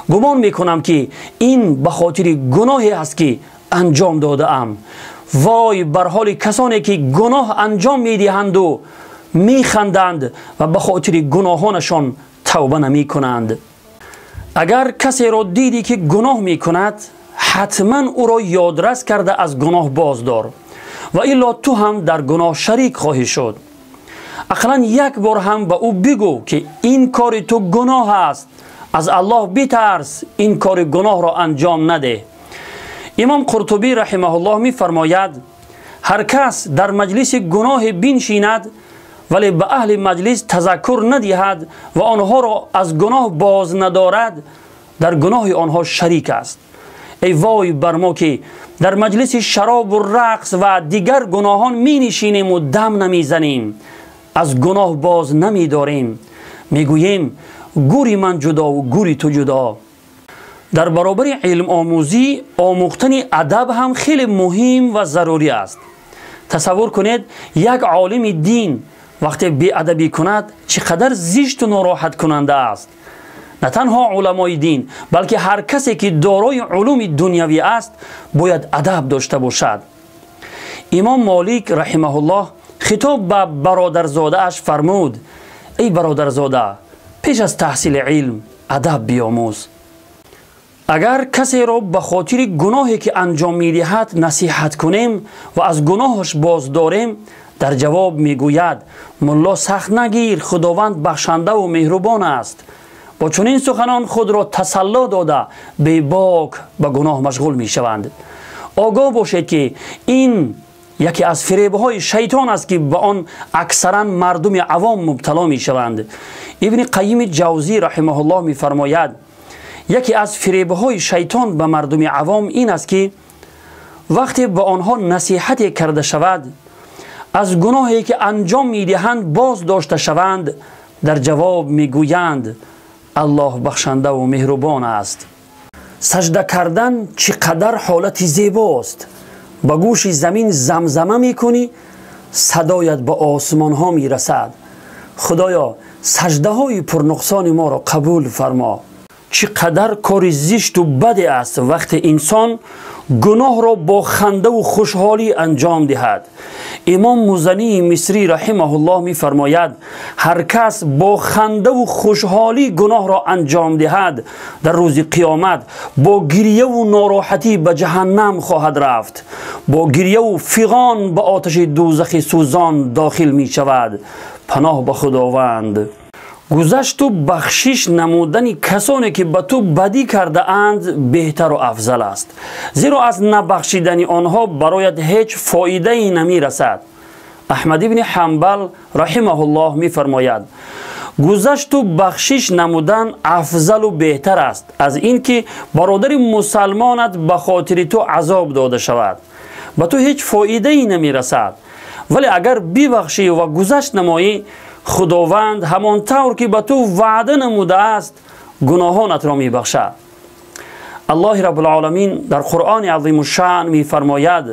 Гумон мекунам, ки ин ба хотири гуноҳе аст, ки анҷом додаам. Вой бар ҳоли касоне, ки гуноҳ анҷом медиҳанду механданд ва ба хотири гуноҳонашон тавба намекунанд. Агар касеро дидӣ, ки гуноҳ мекунад, ҳатман ӯро ёдрас карда аз гуноҳ боздор, ва илло ту ҳам дар гуноҳ шарик хоҳӣ шуд. Ақаллан як бор ҳам ба ӯ бигӯ, ки ин кори ту гуноҳ аст, аз Аллоҳ битарс, ин кори гуноҳро анҷом надеҳ. Имом Қуртубӣ раҳимаҳуллоҳ мефармояд: ҳар кас дар маҷлиси гуноҳе биншинад, вале ба аҳли маҷлис тазаккур надиҳад ва онҳоро аз гуноҳ боз надорад, дар гуноҳи онҳо шарик аст. Эй вой бар мо, ки дар маҷлиси шаробу рақс ва дигар гуноҳон менишинему дам намезанем, аз гуноҳ боз намедорем, мегӯем: гури ман ҷудову гури ту ҷудо. Дар баробари илмомӯзӣ омӯхтани адаб ҳам хеле муҳим ва зарурӣ аст. Тасаввур кунед, як олими дин вақте беадабӣ кунад, чӣ қадар зишту нороҳаткунанда аст. На танҳо уламои дин, балки ҳар касе ки дорои улуми дунявӣ аст, бояд адаб дошта бошад. Имом Молик раҳимаҳуллоҳ хитоб ба бародарзодааш фармуд: эй бародарзода, пеш аз таҳсили илм адаб биомӯз. Агар касеро ба хотири гуноҳе ки анҷом медиҳад насиҳат кунем ва аз гуноҳаш боздорем, дар ҷавоб мегӯяд: мулло, сахт нагир, худованд бахшандаву меҳрубон аст. Бо чунин суханон худро тасалло дода, бебок ба гуноҳ машғул мешаванд. Огоҳ бошед, ки ин яке аз фиребҳои шайтон аст, ки ба он аксаран мардуми авом мубтало мешаванд. Ибни Қайими Ҷавзӣ раҳимаҳуллоҳ мефармояд: яке аз фиребҳои шайтон ба мардуми авом ин аст, ки вақте ба онҳо насиҳате карда шавад, аз гуноҳе ки анҷом медиҳанд боз дошта шаванд, Дар ҷавоб мегӯянд: Аллоҳ бахшандаву меҳрубон аст. Сажда кардан чӣ қадар ҳолати зебост! Ба гӯши замин замзама мекунӣ, садоят ба осмонҳо мерасад. Худоё, саждаҳои пурнуқсони моро қабул фармо. Чӣ қадар кори зишту баде аст вақте инсон гуноҳро бо хандаву хушҳолӣ анҷом диҳад. Имом Музании Мисрӣ раҳимаҳуллоҳ мефармояд: ҳар кас бо хандаву хушҳолӣ гуноҳро анҷом диҳад, дар рӯзи қиёмат бо гирьяву нороҳатӣ ба ҷаҳаннам хоҳад рафт, бо гирьяву фиғон ба оташи дӯзахи сӯзон дохил мешавад. Паноҳ ба Худованд. Гузашту бахшиш намудани касоне ки ба ту бадӣ кардаанд беҳтару афзал аст, зеро аз набахшидани онҳо бароят ҳеҷ фоидае намерасад. Аҳмад ибни Ҳамбал раҳимаҳуллоҳ мефармояд: гузашту бахшиш намудан афзалу беҳтар аст аз ин ки бародари мусалмонат ба хотири ту азоб дода шавад. Ба ту ҳеҷ фоидае намерасад, вале агар бибахшӣ ва гузашт намоӣ, Худованд ҳамон тавр ки ба ту ваъда намудааст гуноҳонатро мебахшад. Аллоҳи Раббулъоламин дар Қуръони азимушшаън мефармояд: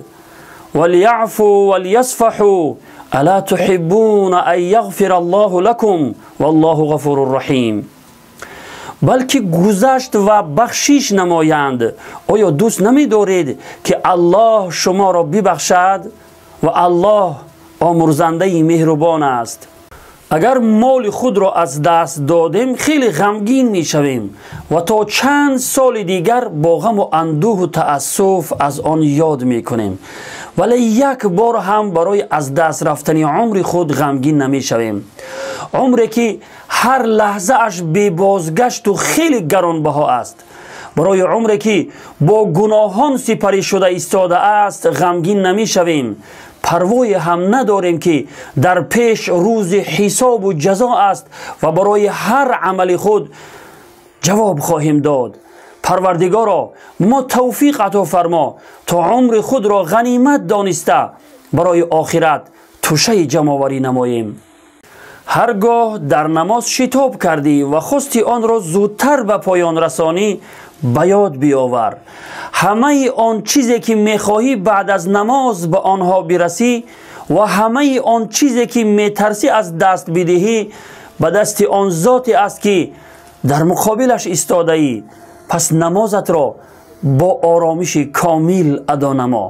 валияъфу валиясфаҳу ала туҳиббуна ан яғфира Аллоҳу лакум валлоҳу ғафуру раҳим. Балки гузашт ва бахшиш намоянд. Оё дӯст намедоред ки Аллоҳ шуморо бибахшад? Ва Аллоҳ омурзандаи меҳрубон аст. Агар моли худро аз даст додем, хеле ғамгин мешавем ва то чанд соли дигар бо ғаму андӯҳу таассуф аз он ёд мекунем, вале як бор ҳам барои аз даст рафтани умри худ ғамгин намешавем. Умре ки ҳар лаҳзааш бебозгашту хеле гаронбаҳо аст. Барои умре ки бо гуноҳон сипарӣ шуда истодааст ғамгин намешавем. Парвое ҳам надорем ки дар пеш рӯзи ҳисобу ҷазо аст ва барои ҳар амали худ ҷавоб хоҳем дод. Парвардигоро, мо тавфиқ ато фармо то умри худро ғанимат дониста барои охират тӯшаи ҷамъоварӣ намоем. Ҳар гоҳ дар намоз шитоб кардӣ ва хости онро зудтар ба поён расонӣ, ба ёд биёвар ҳамаи он чизе ки мехоҳӣ баъд аз намоз ба онҳо бирасӣ ва ҳамаи он чизе ки метарсӣ аз даст бидиҳӣ ба дасти он зоте аст ки дар муқобилаш истодаӣ. Пас намозатро бо оромиши комил адо намо.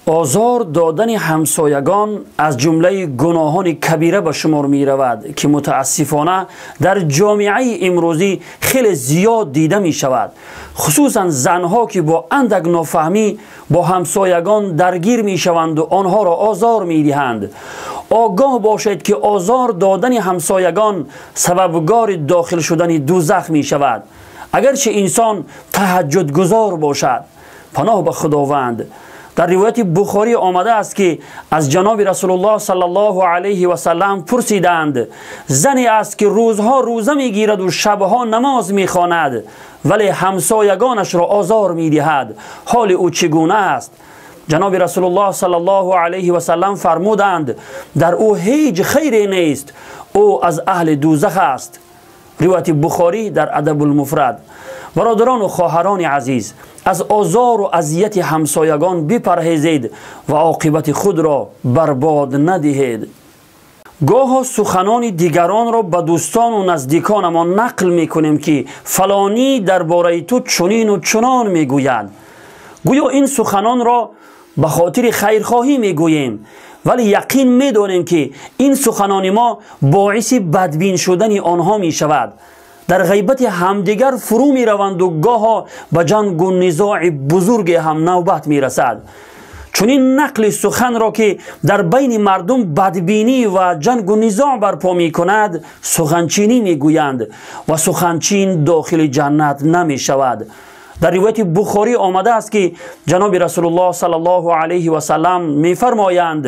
Озор додани ҳамсоягон аз ҷумлаи гуноҳони кабира ба шумор меравад ки мутаассифона дар ҷомеаи имрӯзӣ хеле зиёд дида мешавад, хусусан занҳо ки бо андак нофаҳмӣ бо ҳамсоягон даргир мешаванду онҳоро озор медиҳанд. Огоҳ бошед ки озор додани ҳамсоягон сабабгори дохил шудани дӯзах мешавад, агарчи инсон таҳаҷҷудгузор бошад. Паноҳ ба Худованд. Дар ривояти Бухорӣ омада аст ки аз ҷаноби Расулуллоҳ саллаллоҳу алайҳи васаллам пурсиданд: зане аст ки рӯзҳо рӯза мегираду шабҳо намоз мехонад, вале ҳамсоягонашро озор медиҳад, ҳоли ӯ чӣ гуна аст? Ҷаноби Расулуллоҳ саллаллоҳу алайҳи васаллам фармуданд: дар ӯ ҳеҷ хайре нест, ӯ аз аҳли дӯзах аст. Ривояти Бухорӣ дар Адабулмуфрад. Бародарону хоҳарони азиз, аз озору азияти ҳамсоягон бипарҳезед ва оқибати худро барбод надиҳед. Гоҳо суханони дигаронро ба дӯстону наздиконамон нақл мекунем ки фалонӣ дар бораи ту чунину чунон мегӯяд. Гӯё ин суханонро ба хотири хайрхоҳӣ мегӯем, вале яқин медонем ки ин суханони мо боиси бадбин шудани онҳо мешавад. Дар ғайбати ҳамдигар фурӯ мераванду гоҳо ба ҷангу низои бузурге ҳам навбат мерасад. Чунин нақли суханро ки дар байни мардум бадбинӣ ва ҷангу низоъ барпо мекунад суханчинӣ мегӯянд ва суханчин дохили ҷаннат намешавад. Дар ривояти Бухорӣ омада аст ки ҷаноби Расулуллоҳ саллаллоҳу алайҳи васаллам мефармоянд: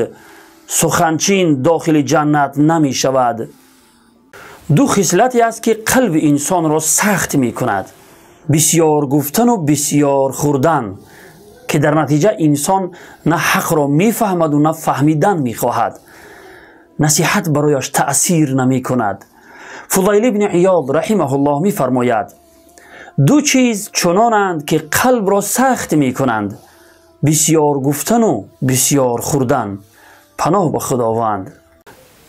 суханчин дохили ҷаннат намешавад. Ду хислате аст ки қалби инсонро сахт мекунад: бисёр гуфтану бисёр хӯрдан, ки дар натиҷа инсон на ҳақро мефаҳмаду на фаҳмидан мехоҳад. насиҳат барояш таъсир намекунад. Фузайл ибни Иёд раҳимаҳуллоҳ мефармояд: ду чиз чунонанд, ки қалбро сахт мекунанд: бисёр гуфтану бисёр хӯрдан. Паноҳ ба Худованд.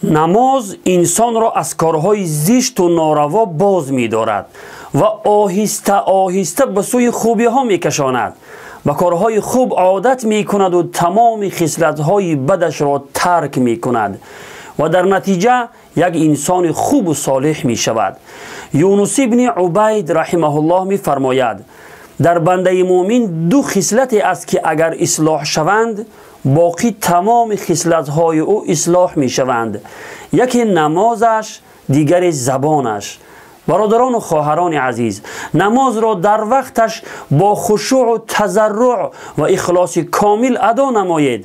Намоз инсонро аз корҳои зишту нораво боз медорад ва оҳиста оҳиста ба сӯи хубиҳо мекашонад, ба корҳои хуб одат мекунаду тамоми хислатҳои бадашро тарк мекунад ва дар натиҷа як инсони хубу солеҳ мешавад. Юнус ибни Убайд раҳимаҳуллоҳ мефармояд: дар бандаи муъмин ду хислате аст, ки агар ислоҳ шаванд, боқӣ тамоми хислатҳои ӯ ислоҳ мешаванд. Яке намозаш, дигаре забонаш. Бародарону хоҳарони азиз, намозро дар вақташ бо хушӯъу тазарруъ ва ихлоси комил адо намоед.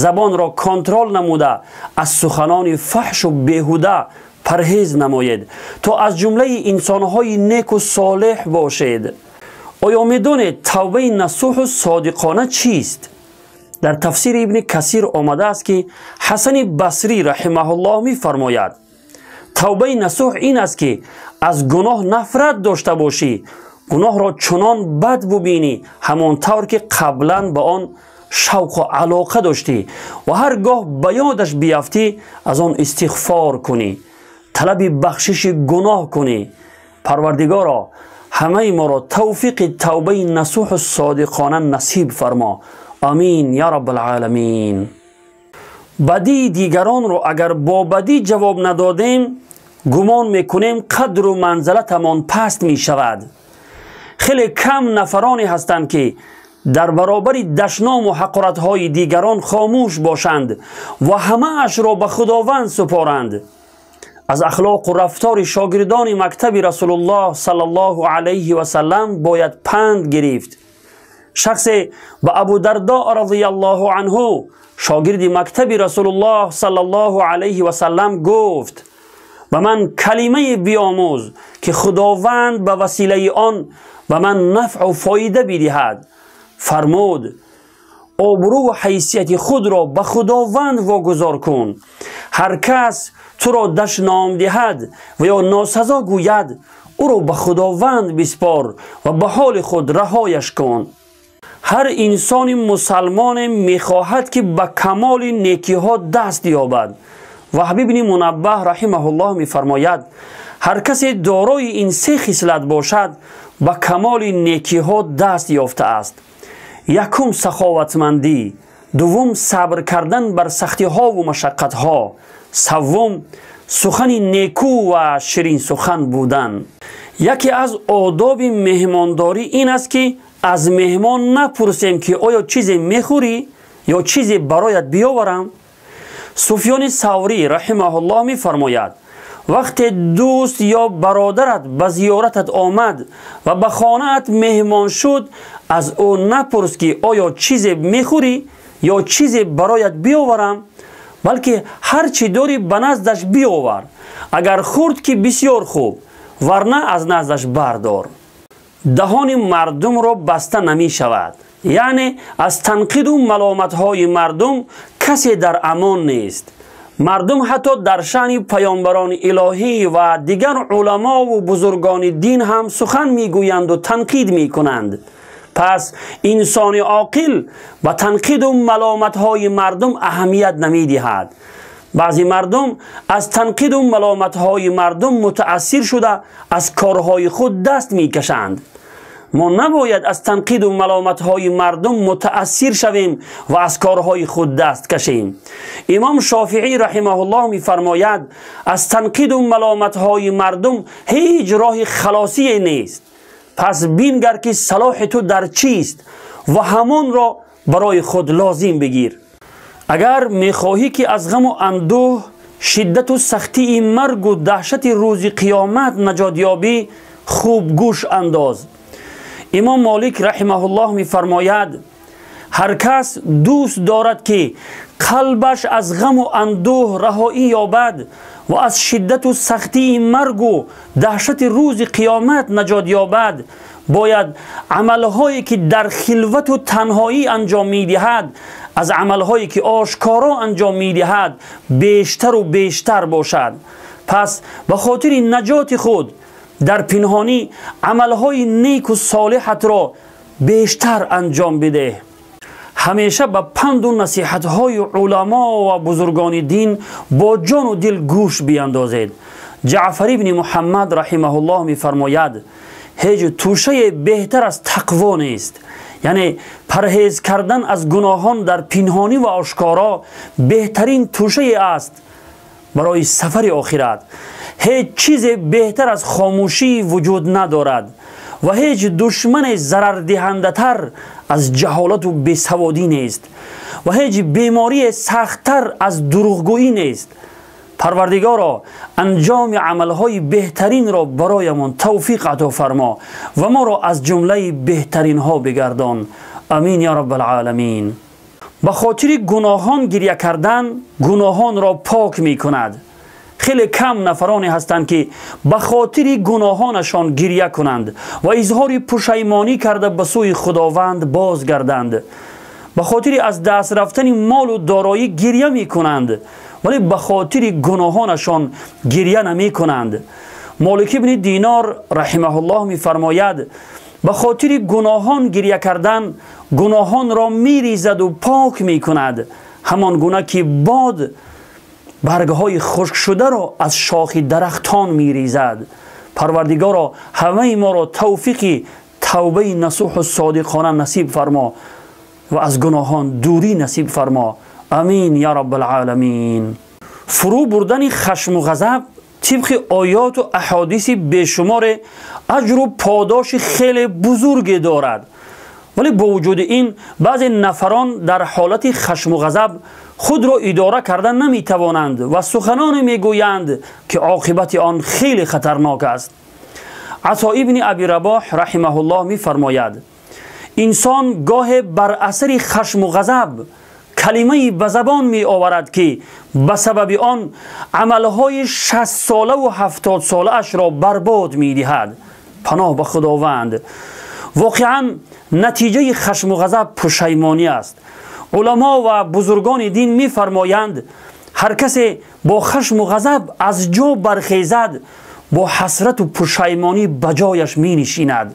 Забонро контрол намуда, аз суханони фаҳшу беҳуда парҳез намоед, то аз ҷумлаи инсонҳои неку солеҳ бошед. Оё медонед тавбаи насӯҳу содиқона чист? Дар тафсири Ибни Касир омадааст, ки Ҳасани Басрӣ раҳимаҳуллоҳ мефармояд: тавбаи насӯҳ ин аст, ки аз гуноҳ нафрат дошта бошӣ, гуноҳро чунон бад бубинӣ, ҳамон тавр ки қаблан ба он шавқу алоқа доштӣ, ва ҳар гоҳ ба ёдаш биафтӣ, аз он истиғфор кунӣ, талаби бахшиши гуноҳ кунӣ. Парвардигоро, ҳамаи моро тавфиқи тавбаи насӯҳу содиқона насиб фармо. Амин я раббалъоламин. Бадии дигаронро агар бо бадӣ ҷавоб надодем, гумон мекунем қадру манзалатамон паст мешавад. Хеле кам нафароне ҳастанд, ки дар баробари дашному ҳақоратҳои дигарон хомӯш бошанд ва ҳамаашро ба Худованд супоранд. Аз ахлоқу рафтори шогирдони мактаби Расулуллоҳ саллаллоҳу алайҳи васаллам бояд панд гирифт. Шахсе ба Абу Дардо разияллоҳу анҳу, шогирди мактаби Расулуллоҳ саллаллоҳу алайҳи васаллам, гуфт: ба ман калимае биомӯз, ки Худованд ба василаи он ба ман нафъу фоида бидиҳад. Фармуд: обрӯву ҳайсияти худро ба Худованд вогузор кун. Ҳар кас туро дашном диҳад ва ё носазо гӯяд, ӯро ба Худованд биспор ва ба ҳоли худ раҳояш кун. Ҳар инсони мусалмоне мехоҳад, ки ба камоли некиҳо даст ёбад. Ваҳб ибни Мунаббаҳ раҳимаҳуллоҳ мефармояд: ҳар касе дорои ин се хислат бошад, ба камоли некиҳо даст ёфтааст. Якум саховатмандӣ, дуввум сабр кардан бар сахтиҳову машаққатҳо, саввум сухани некӯ ва ширинсухан будан. Яке аз одоби меҳмондорӣ ин аст, ки аз меҳмон напурсем, ки оё чизе мехӯрӣ ё чизе бароят биёварам. Суфёни Саврӣ раҳимаҳуллоҳ мефармояд: вақте дӯст ё бародарат ба зиёратат омад ва ба хонаат меҳмон шуд, аз ӯ напурс, ки оё чизе мехӯрӣ ё чизе бароят биёварам, балки ҳар чӣ дорӣ ба наздаш биёвар. Агар хӯрд, ки бисёр хуб, варна аз наздаш бардор. Даҳони мардумро баста намешавад, яъне аз танқиду маломатҳои мардум касе дар амон нест. Мардум ҳатто дар шаъни паёмбарони илоҳӣ ва дигар уламову бузургони дин ҳам сухан мегӯянду танқид мекунанд. Пас инсони оқил ба танқиду маломатҳои мардум аҳамият намедиҳад. Баъзе мардум аз танқиду маломатҳои мардум мутаассир шуда, аз корҳои худ даст мекашанд. Мо набояд аз танқиду маломатҳои мардум мутаассир шавем ва аз корҳои худ даст кашем. Имом Шофиӣ раҳимаҳуллоҳ мефармояд: аз танқиду маломатҳои мардум ҳеҷ роҳи халосие нест. Пас бингар, ки салоҳи ту дар чист, ва ҳамонро барои худ лозим бигир. Агар мехоҳӣ, ки аз ғаму андӯҳ, шиддату сахтии маргу даҳшати рӯзи қиёмат наҷот ёбӣ, хуб гӯш андоз. Имом Молик раҳимаҳуллоҳ мефармояд: ҳар кас дӯст дорад, ки қалбаш аз ғаму андӯҳ раҳоӣ ёбад ва аз шиддату сахтии маргу даҳшати рӯзи қиёмат наҷот ёбад, бояд амалҳое, ки дар хилвату танҳоӣ анҷом медиҳад, аз амалҳое ки ошкоро анҷом медиҳад бештару бештар бошад. Пас ба хотири наҷоти худ дар пинҳонӣ амалҳои неку солиҳатро бештар анҷом бидеҳ. Ҳамеша ба панду насиҳатҳои уламо ва бузургони дин бо ҷону дил гӯш биандозед. Ҷаъфар ибни Муҳаммад раҳимаҳуллоҳ мефармояд: ҳеҷ тӯшае беҳтар аз тақво нест. Яъне парҳез кардан аз гуноҳон дар пинҳонӣ ва ошкоро беҳтарин тӯшае аст барои сафари охират. Ҳеҷ чизе беҳтар аз хомӯшӣ вуҷуд надорад ва ҳеҷ душмане зарардиҳандатар аз ҷаҳолату бесаводӣ нест ва ҳеҷ беморие сахттар аз дурӯғгӯӣ нест. Парвардигоро, анҷоми амалҳои беҳтаринро бароямон тавфиқ ато фармо ва моро аз ҷумлаи беҳтаринҳо бигардон. Амин я раббалъоламин. Ба хотири гуноҳон гиря кардан гуноҳонро пок мекунад. Хеле кам нафароне ҳастанд, ки ба хотири гуноҳонашон гиря кунанд ва изҳори пушаймонӣ карда ба сӯи Худованд бозгарданд. Ба хотири аз даст рафтани молу дороӣ гиря мекунанд, вале ба хотири гуноҳонашон гиря намекунанд. Молик ибни Динор раҳимаҳуллоҳ мефармояд: ба хотири гуноҳон гиря кардан гуноҳонро меризаду пок мекунад, ҳамон гуна ки бод баргҳои хушкшударо аз шохи дарахтон меризад. Парвардигоро, ҳамаи моро тавфиқи тавбаи насӯҳу содиқона насиб фармо ва аз гуноҳон дурӣ насиб фармо. Амин я раббалъоламин. Фурӯ бурдани хашму ғазаб тибқи оёту аҳодиси бешуморе аҷру подоши хеле бузурге дорад. Вале бо вуҷуди ин баъзе нафарон дар ҳолати хашму ғазаб худро идора карда наметавонанд ва суханоне мегӯянд, ки оқибати он хеле хатарнок аст. Ато ибни Аби Рабоҳ раҳимаҳуллоҳ мефармояд: инсон гоҳе бар асари хашму ғазаб калимае ба забон меоварад, ки ба сабаби он амалҳои 60-солаву 70-солаашро барбод медиҳад. Паноҳ ба Худованд. Воқеан натиҷаи хашму ғазаб пушаймонӣ аст. Уламо ва бузургони дин мефармоянд: ҳар касе бо хашму ғазаб аз ҷо бархезад, бо ҳасрату пушаймонӣ ба ҷояш менишинад.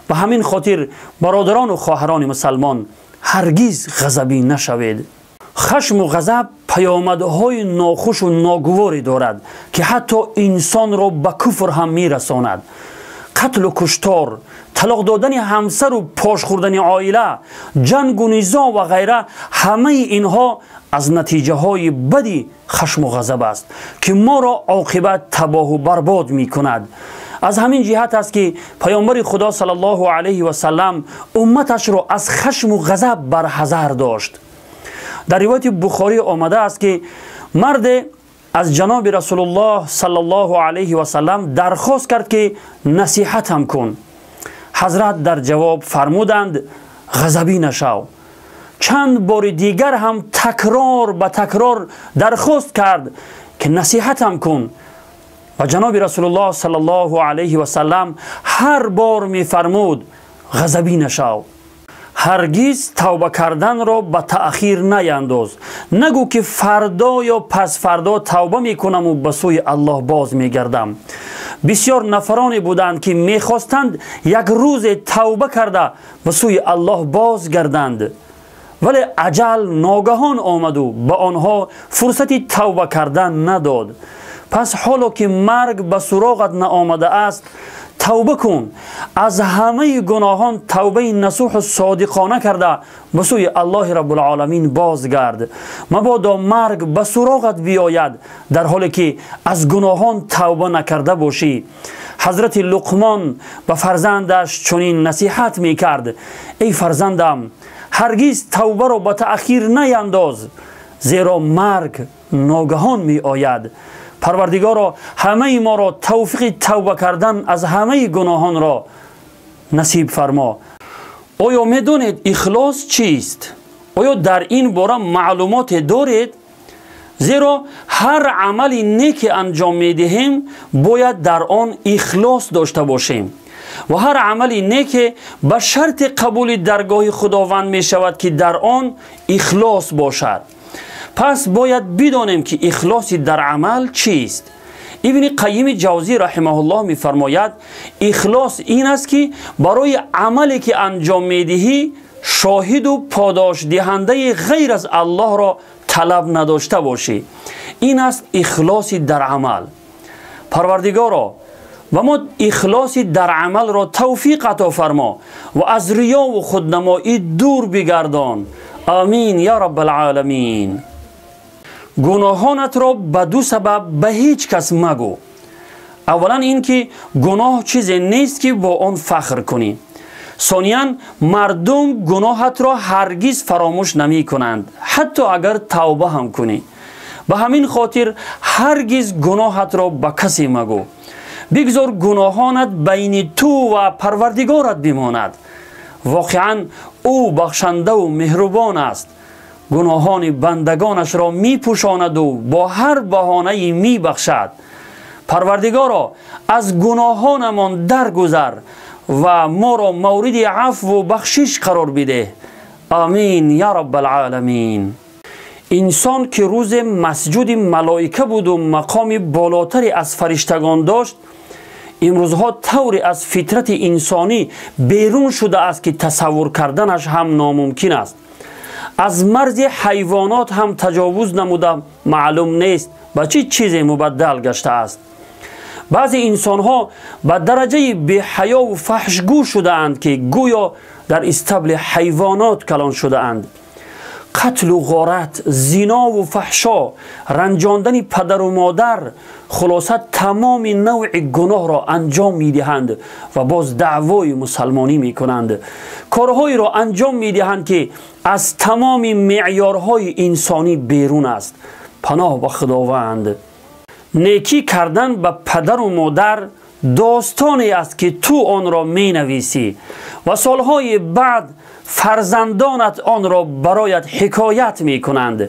Ба ҳамин хотир, бародарону хоҳарони мусалмон, ҳаргиз ғазабӣ нашавед. Хашму ғазаб паёмадҳои нохушу ногуворе дорад, ки ҳатто инсонро ба куфр ҳам мерасонад. Қатлу куштор, талоқ додани ҳамсару пош хӯрдани оила, ҷангу низоъ ва ғайра, ҳамаи инҳо аз натиҷаҳои бади хашму ғазаб аст, ки моро оқибат табоҳу барбод мекунад. Аз ҳамин ҷиҳат аст, ки Паёмбари Худо саллаллоҳу алайҳи васаллам умматашро аз хашму ғазаб барҳазар дошт. Дар ривояти Бухорӣ омадааст, ки марде аз ҷаноби Расулуллоҳ саллаллоҳу алайҳи васаллам дархост кард, ки насиҳатам кун. Ҳазрат дар ҷавоб фармуданд: ғазабӣ нашав. Чанд бори дигар ҳам такрор ба такрор дархост кард, ки насиҳатам кун. Ва ҷаноби Расулуллоҳ саллаллоҳу алайҳи васаллам ҳар бор мефармуд: ғазабӣ нашав. Ҳаргиз тавба карданро ба таъхир наяндоз. Нагӯ, ки фардо ё пасфардо тавба мекунаму ба сӯи Аллоҳ боз мегардам. Бисёр нафароне буданд, ки мехостанд як рӯзе тавба карда ба сӯи Аллоҳ бозгарданд, вале аҷал ногаҳон омаду ба онҳо фурсати тавба кардан надод. Пас ҳоло ки марг ба суроғат наомадааст, тавба кун. Аз ҳамаи гуноҳон тавбаи насӯҳу содиқона карда ба сӯи Аллоҳи раббулъоламин бозгард. Мабодо марг ба суроғат биёяд, дар ҳоле ки аз гуноҳон тавба накарда бошӣ. Ҳазрати Луқмон ба фарзандаш чунин насиҳат мекард: эй фарзандам, ҳаргиз тавбаро ба таъхир наяндоз, зеро марг ногаҳон меояд. Парвардигоро, ҳамаи моро тавфиқи тавба кардан аз ҳамаи гуноҳонро насиб фармо. Оё медонед, ихлос чист? Оё дар ин бора маълумоте доред? Зеро ҳар амали неке анҷом медиҳем, бояд дар он ихлос дошта бошем. Ва ҳар амали неке ба шарти қабули даргоҳи Худованд мешавад, ки дар он ихлос бошад. Пас бояд бидонем, ки ихлоси дар амал чист. Ибни Қайими Ҷавзӣ раҳимаҳуллоҳ мефармояд: ихлос ин аст, ки барои амале ки анҷом медиҳӣ, шоҳиду подошдиҳандаи ғайр аз Аллоҳро талаб надошта бошӣ. Ин аст ихлоси дар амал. Парвардигоро, ба мо ихлоси дар амалро тавфиқ ато фармо ва аз риёву худнамоӣ дур бигардон. Амин я раббалъоламин. Гуноҳонатро ба ду сабаб ба ҳеҷ кас магӯ. Аввалан, ин ки гуноҳ чизе нест, ки бо он фахр кунӣ. Сониян, мардум гуноҳатро ҳаргиз фаромӯш намекунанд, ҳатто агар тавба ҳам кунӣ. Ба ҳамин хотир ҳаргиз гуноҳатро ба касе магӯ. Бигзор гуноҳонат байни ту ва Парвардигорат бимонад. Воқеан, ӯ бахшандаву меҳрубон аст, гуноҳони бандагонашро мепӯшонаду бо ҳар баҳонае мебахшад. Парвардигоро, аз гуноҳонамон даргузар ва моро мавриди афву бахшиш қарор бидеҳ. Амин я раббалъоламин. Инсон, ки рӯзе масҷуди малоика буду мақоми болотаре аз фариштагон дошт, имрӯзҳо тавре аз фитрати инсонӣ берун шудааст, ки тасаввур карданаш ҳам номумкин аст. Аз марзи ҳайвонот ҳам таҷовуз намуда, маълум нест, ба чӣ чизе мубаддал гаштааст. Баъзе инсонҳо ба дараҷаи беҳаёву фаҳшгӯ шудаанд, ки гӯё дар истабли ҳайвонот калон шудаанд. Қатлу ғорат, зинову фаҳшо, ранҷондани падару модар, хулоса, тамоми навъи гуноҳро анҷом медиҳанд ва боз даъвои мусалмонӣ мекунанд. Корҳоеро анҷом медиҳанд, ки аз тамоми меъёрҳои инсонӣ берун аст. Паноҳ ба Худованд. Некӣ кардан ба падару модар достоне аст, ки ту онро менависӣ ва солҳои баъд фарзандонат онро бароят ҳикоят мекунанд.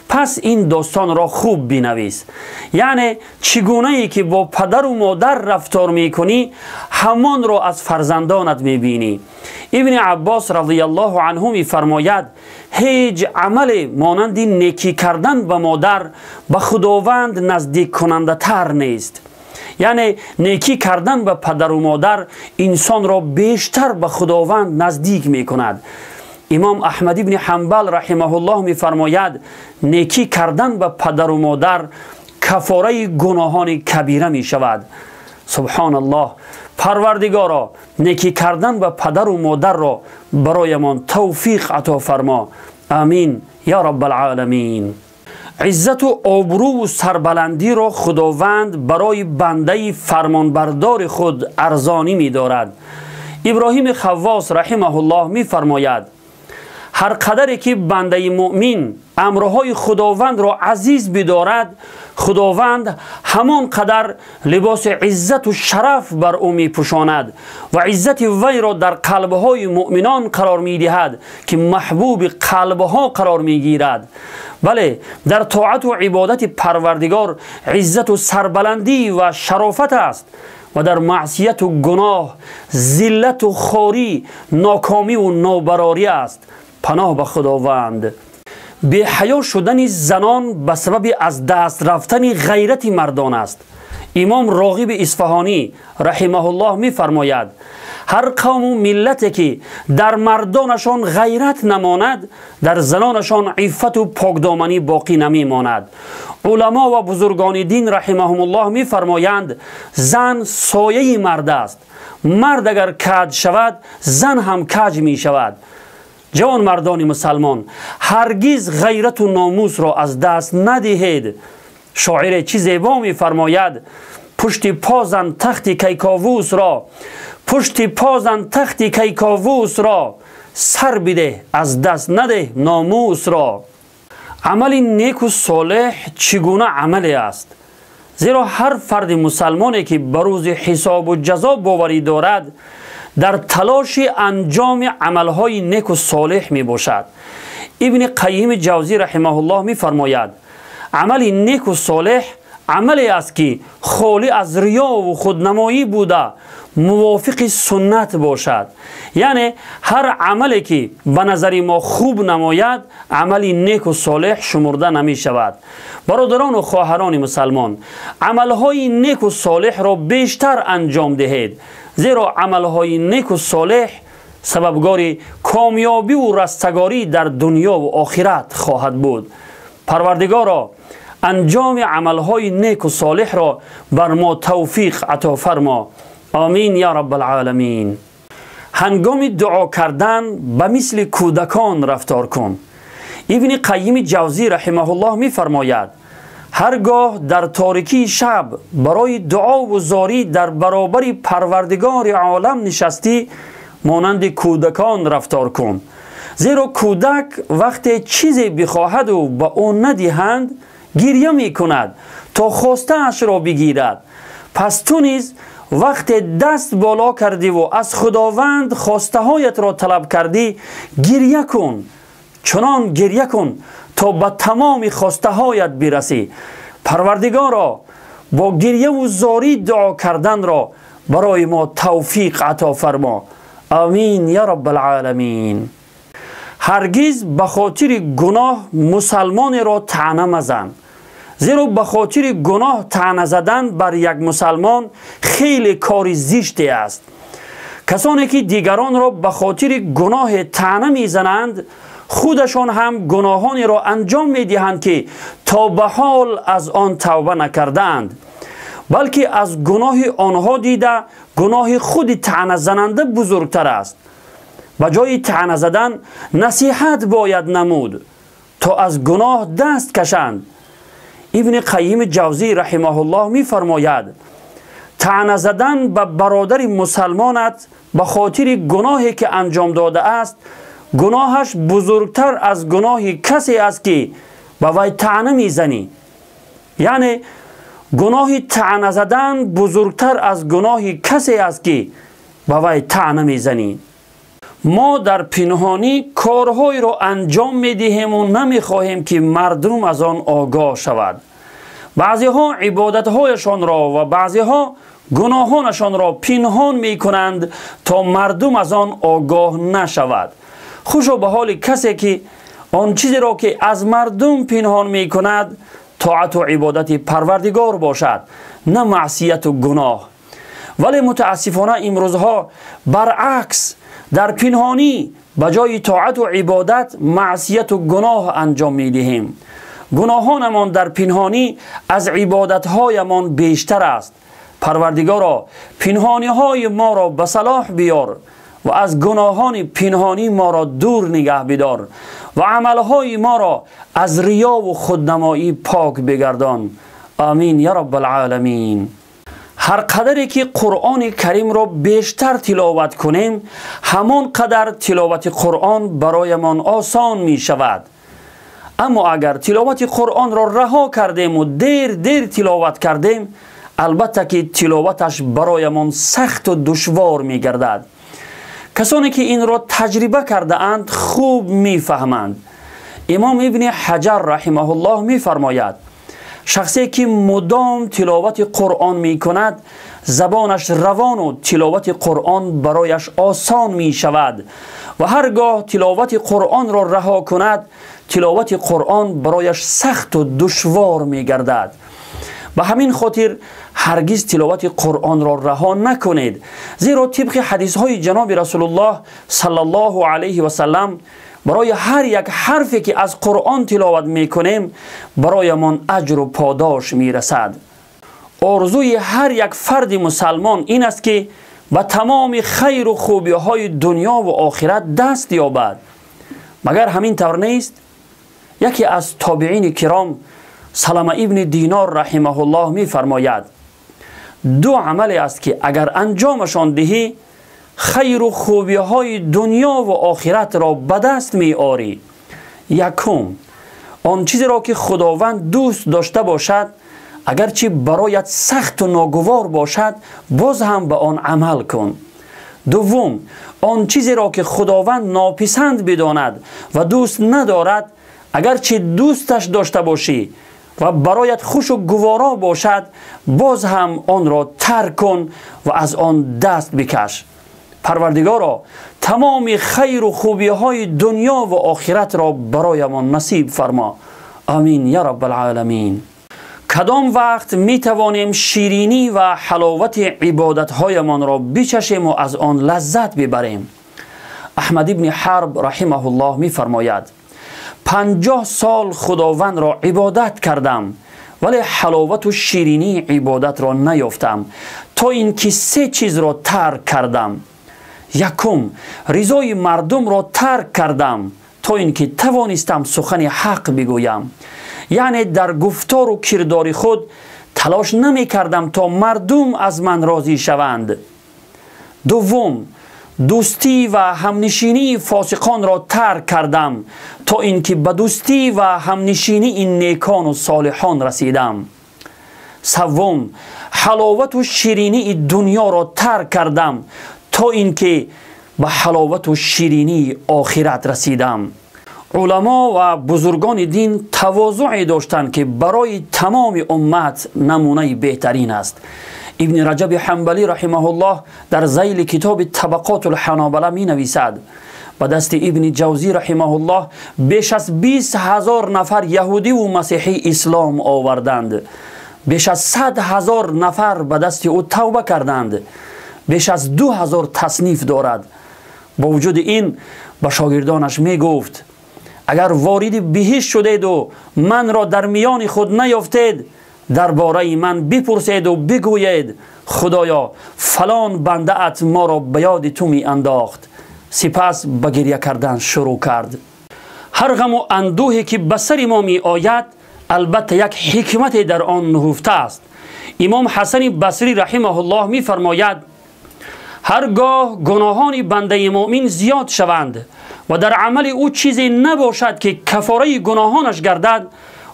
Пас ин достонро хуб бинавис, яъне чӣ гунае ки бо падару модар рафтор мекунӣ, ҳамонро аз фарзандонат мебинӣ. Ибни Аббос радиаллоҳу анҳу мефармояд: ҳеҷ амале монанди некӣ кардан ба модар ба Худованд наздиккунандатар нест. Яъне некӣ кардан ба падару модар инсонро бештар ба Худованд наздик мекунад. Имом Аҳмад ибни Ҳанбал раҳимаҳуллоҳ мефармояд: некӣ кардан ба падару модар кафораи гуноҳони кабира мешавад. Субҳоналлоҳ. Парвардигоро, некӣ кардан ба падару модарро бароямон тавфиқ ато фармо. Амин я раббалъоламин. Иззату обрӯву сарбаландиро Худованд барои бандаи фармонбардори худ арзонӣ медорад. Иброҳими Хаввос раҳимаҳуллоҳ мефармояд: ҳар қадаре ки бандаи муъмин амрҳои Худовандро азиз бидорад, Худованд ҳамон қадар либоси иззату шараф бар ӯ мепӯшонад ва иззати вайро дар қалбҳои муъминон қарор медиҳад, ки маҳбуби қалбҳо қарор мегирад. Бале, дар тоату ибодати Парвардигор иззату сарбаландӣ ва шарофат аст ва дар маъсияту гуноҳ зиллату хорӣ, нокомиву нобарорӣ аст. Паноҳ ба Худованд. Беҳаё шудани занон ба сабаби аз даст рафтани ғайрати мардон аст. Имом Роғиби Исфаҳонӣ раҳимаҳуллоҳ мефармояд: ҳар қавму миллате ки дар мардонашон ғайрат намонад, дар занонашон иффату покдоманӣ боқӣ намемонад. Уламо ва бузургони дин раҳимаҳумуллоҳ мефармоянд: зан сояи мард аст. Мард агар каҷ шавад, зан ҳам каҷ мешавад. Ҷавонмардони мусалмон, ҳаргиз ғайрату номусро аз даст надиҳед. Шоире чӣ зебо мефармояд: пушти позан тахти Кайковусро, пушти позан тахти Кайковусро, сар бидеҳ, аз даст надеҳ номусро. Амали неку солеҳ чӣ гуна амале аст? Зеро ҳар фарди мусалмоне, ки ба рӯзи ҳисобу ҷазо боварӣ дорад, дар талоши анҷоми амалҳои неку солеҳ мебошад. Ибни Қайими Ҷавзӣ раҳимаҳуллоҳ мефармояд: амали неку солеҳ амале аст, ки холӣ аз риёву худнамоӣ буда, мувофиқи суннат бошад. Яъне ҳар амале ки ба назари мо хуб намояд, амали неку солеҳ шумурда намешавад. Бародарону хоҳарони мусалмон, амалҳои неку солеҳро бештар анҷом диҳед, зеро амалҳои неку солеҳ сабабгори комёбиву растагорӣ дар дунёву охират хоҳад буд. Парвардигоро, анҷоми амалҳои неку солеҳро бар мо тавфиқ ато фармо. Омин я раббалъоламин. Ҳангоми дуо кардан ба мисли кӯдакон рафтор кун. Ибни Қайими Ҷавзӣ раҳимаҳуллоҳ мефармояд: ҳар гоҳ дар торикии шаб барои дуову зорӣ дар баробари Парвардигори олам нишастӣ, монанди кӯдакон рафтор кун, зеро кӯдак вақте чизе бихоҳаду ба ӯ надиҳанд, гирья мекунад то хостаашро бигирад. Пас ту низ вақте даст боло кардиву аз Худованд хостаҳоятро талаб кардӣ, гирья кун, чунон гирья кун то ба тамоми хостаҳоят бирасӣ. Парвардигоро, бо гирьяву зорӣ дуо карданро барои мо тавфиқ ато фармо. Амин я раббалъоламин. Ҳаргиз ба хотири гуноҳ мусалмонеро таъна мазан, зеро ба хотири гуноҳ таъна задан бар як мусалмон хеле кори зиште аст. Касоне ки дигаронро ба хотири гуноҳе таъна мезананд, худашон ҳам гуноҳонеро анҷом медиҳанд, ки то ба ҳол аз он тавба накардаанд, балки аз гуноҳи онҳо дида гуноҳи худи таъназананда бузургтар аст. Ба ҷои таъна задан насиҳат бояд намуд, то аз гуноҳ даст кашанд. Ибни Қайими Ҷавзӣ раҳимаҳуллоҳ мефармояд: таъна задан ба бародари мусалмонат ба хотири гуноҳе ки анҷом додааст, гуноҳаш бузургтар аз гуноҳи касе аст, ки ба вай таъна мезанӣ. Яъне гуноҳи таъна задан бузургтар аз гуноҳи касе аст, ки ба вай таъна мезанӣ. Мо дар пинҳонӣ корҳоеро анҷом медиҳему намехоҳем, ки мардум аз он огоҳ шавад. Баъзеҳо ибодатҳояшонро ва баъзеҳо гуноҳонашонро пинҳон мекунанд, то мардум аз он огоҳ нашавад. Хушо ба ҳоли касе, ки он чизеро, ки аз мардум пинҳон мекунад, тоату ибодати Парвардигор бошад, на маъсияту гуноҳ. Вале мутаассифона имрӯзҳо баръакс, дар пинҳонӣ ба ҷои тоату ибодат маъсияту гуноҳ анҷом медиҳем. Гуноҳонамон дар пинҳонӣ аз ибодатҳоямон бештар аст. Парвардигоро, пинҳониҳои моро ба салоҳ биёр ва аз гуноҳони пинҳонӣ моро дур нигаҳ бидор ва амалҳои моро аз риёву худнамоӣ пок бигардон. Амин я раббалъоламин. Ҳар қадаре ки Қуръони Каримро бештар тиловат кунем, ҳамон қадар тиловати Қуръон бароямон осон мешавад. Аммо агар тиловати Қуръонро раҳо кардему дер дер тиловат кардем, албатта ки тиловаташ бароямон сахту душвор мегардад. Касоне ки инро таҷриба кардаанд, хуб мефаҳманд. Имом Ибни Ҳаҷар раҳимаҳуллоҳ мефармояд: шахсе ки мудом тиловати Қуръон мекунад, забонаш равону тиловати Қуръон барояш осон мешавад ва ҳар гоҳ тиловати Қуръонро раҳо кунад, тиловати Қуръон барояш сахту душвор мегардад. Ба ҳамин хотир ҳаргиз тиловати Қуръонро раҳо накунед, зеро тибқи ҳадисҳои ҷаноби Расулуллоҳ саллаллоҳу алайҳи васаллам барои ҳар як ҳарфе ки аз Қуръон тиловат мекунем, бароямон аҷру подош мерасад. Орзуи ҳар як фарди мусалмон ин аст, ки ба тамоми хайру хубиҳои дунёву охират даст ёбад. Магар ҳамин тавр нест? Яке аз тобиини киром Салама ибни Динор раҳимаҳуллоҳ мефармояд: ду амале аст, ки агар анҷомашон диҳӣ, хайру хубиҳои дунёву охиратро ба даст меорӣ. Якум, он чизеро ки Худованд дӯст дошта бошад, агарчи бароят сахту ногувор бошад, боз ҳам ба он амал кун. Дуввум, он чизеро ки Худованд нописанд бидонад ва дӯст надорад, агарчи дӯсташ дошта бошӣ, ва бароят хушу гуворо бошад, боз ҳам онро тарк кун ва аз он даст бикаш. Парвардигоро, тамоми хайру хубиҳои дунё ва охиратро бароямон насиб фармо. Амин я раббалъоламин. Кадом вақт метавонем ширинӣ ва ҳаловати ибодатҳоямонро бичашему аз он лаззат бибарем? Аҳмад ибни Ҳарб раҳимаҳуллоҳ мефармояд: 50 сол худовандро ибодат кардам, вале ҳаловату ширинии ибодатро наёфтам, то ин ки 3 чизро тарк кардам. Якум, ризои мардумро тарк кардам, то ин ки тавонистам сухани ҳақ бигӯям. Яъне дар гуфтору кирдори худ талош намекардам то мардум аз ман розӣ шаванд. Дуввум, дӯстӣ ва ҳамнишинии фосиқонро тарк кардам, то ин ки ба дӯстӣ ва ҳамнишинии некону солиҳон расидам. Севум, ҳаловату ширинии дунёро тарк кардам, то ин ки ба ҳаловату ширинии охират расидам. Уламо ва бузургони дин тавозуе доштанд, ки барои тамоми уммат намунаи беҳтарин аст. Ибни Раҷаби Ҳанбалӣ раҳимаҳуллоҳ дар зайли китоби Табақотул-Ҳанобала менависад: ба дасти Ибни Ҷавзӣ раҳимаҳуллоҳ беш аз 20 000 нафар яҳудиву масеҳӣ ислом оварданд. Беш аз 100 000 нафар ба дасти ӯ тавба карданд. Беш аз 2000 тасниф дорад. Бо вуҷуди ин ба шогирдонаш мегуфт: агар вориди биҳишт шудеду манро дар миёни худ наёфтед, дар бораи ман бипурседу бигӯед: худоё, фалон бандаат моро ба ёди ту меандохт. Сипас ба гиря кардан шурӯъ кард. Ҳар ғаму андӯҳе ки ба сари мо меояд, албатта як ҳикмате дар он нуҳуфта аст. Имом Ҳасани Басрӣ раҳимаҳуллоҳ мефармояд: ҳар гоҳ гуноҳони бандаи муъмин зиёд шаванд ва дар амали ӯ чизе набошад, ки кафораи гуноҳонаш гардад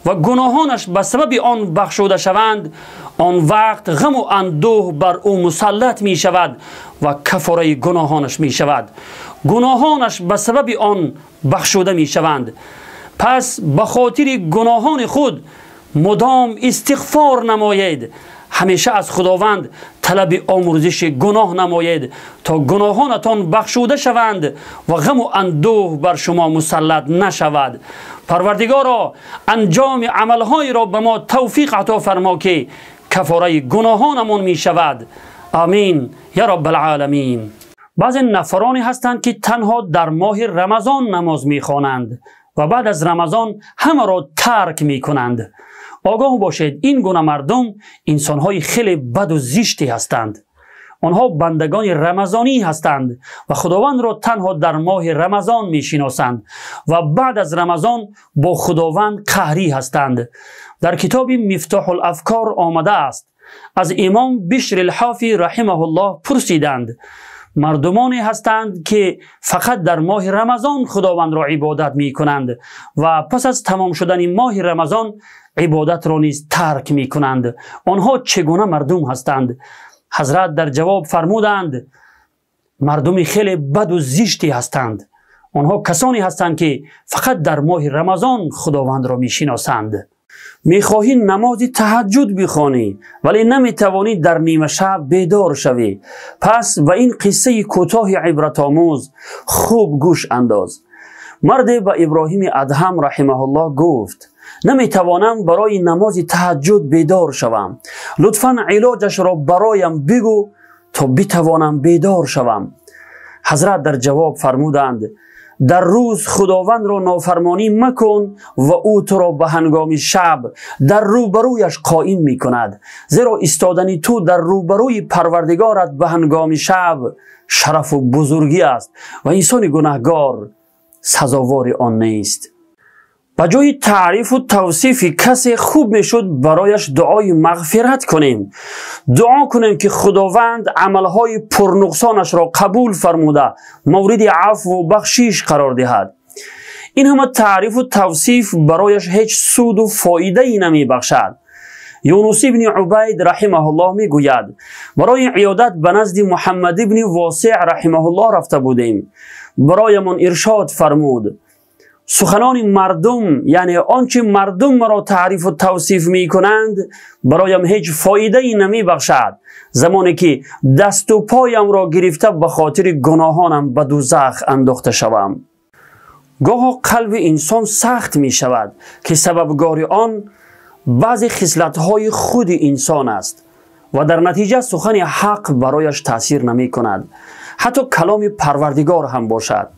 ва гуноҳонаш ба сабаби он бахшуда шаванд, он вақт ғаму андӯҳ бар ӯ мусаллат мешавад ва кафораи гуноҳонаш мешавад. Гуноҳонаш ба сабаби он бахшуда мешаванд. Пас ба хотири гуноҳони худ мудом истиғфор намоед. Ҳамеша аз худованд талаби омӯрзиши гуноҳ намоед, то гуноҳонатон бахшуда шаванд ва ғаму андӯҳ бар шумо мусаллат нашавад. Парвардигоро, анҷоми амалҳоеро ба мо тавфиқ ато фармо, ки кафораи гуноҳонамон мешавад. Амин я раббалъоламин. Баъзе нафароне ҳастанд, ки танҳо дар моҳи Рамазон намоз мехонанд ва баъд аз Рамазон ҳамаро тарк мекунанд. Огоҳ бошед, ин гуна мардум инсонҳои хеле баду зиште ҳастанд. Онҳо бандагони рамазонӣ ҳастанд ва худовандро танҳо дар моҳи Рамазон мешиносанд ва баъд аз Рамазон бо худованд қаҳрӣ ҳастанд. Дар китоби Мифтоҳул-Афкор омадааст: аз имом Бишр ал-Ҳофӣ раҳимаҳуллоҳ пурсиданд: мардумоне ҳастанд, ки фақат дар моҳи Рамазон худовандро ибодат мекунанд ва пас аз тамом шудани моҳи Рамазон ибодатро низ тарк мекунанд. Онҳо чӣ гуна мардум ҳастанд? Ҳазрат дар ҷавоб фармуданд: мардуми хеле баду зиште ҳастанд. Онҳо касоне ҳастанд, ки фақат дар моҳи Рамазон худовандро мешиносанд. Мехоҳӣ намози таҳаҷҷуд бихонӣ, вале наметавонӣ дар нимашаб бедор шавӣ. Пас ба ин қиссаи кӯтоҳи ибратомӯз хуб гӯш андоз. Марде ба Иброҳими Адҳам раҳимаҳуллоҳ гуфт: наметавонам барои намози таҳаҷҷуд бедор шавам. Лутфан илоҷашро бароям бигӯ, то битавонам бедор шавам. Ҳазрат дар ҷавоб фармуданд: дар рӯз худовандро нофармонӣ макун ва ӯ туро ба ҳангоми шаб дар рӯбарӯяш қоим мекунад, зеро истодани ту дар рӯбарӯи парвардигорат ба ҳангоми шаб шарафу бузургӣ аст ва инсони гунаҳгор сазовори он нест. Ба ҷои таърифу тавсифи касе хуб мешуд барояш дуои мағфират кунем. Дуо кунем, ки худованд амалҳои пурнуқсонашро қабул фармуда мавриди афву бахшиш қарор диҳад. Ин ҳама таърифу тавсиф барояш ҳеҷ суду фоидае намебахшад. Юнус ибни Убайд раҳимаҳуллоҳ мегӯяд: барои иёдат ба назди Муҳаммад ибни Восеъ раҳимаҳуллоҳ рафта будем. Бароямон иршод фармуд: Суханони мардум, яъне он чи мардум маро таърифу тавсиф мекунанд, бароям ҳеҷ фоидае намебахшад, замоне ки дасту поямро гирифта ба хотири гуноҳонам ба дӯзах андохта шавам. Гоҳо қалби инсон сахт мешавад, ки сабабгори он баъзе хислатҳои худи инсон аст ва дар натиҷа сухани ҳақ барояш таъсир намекунад, ҳатто каломи Парвардигор ҳам бошад.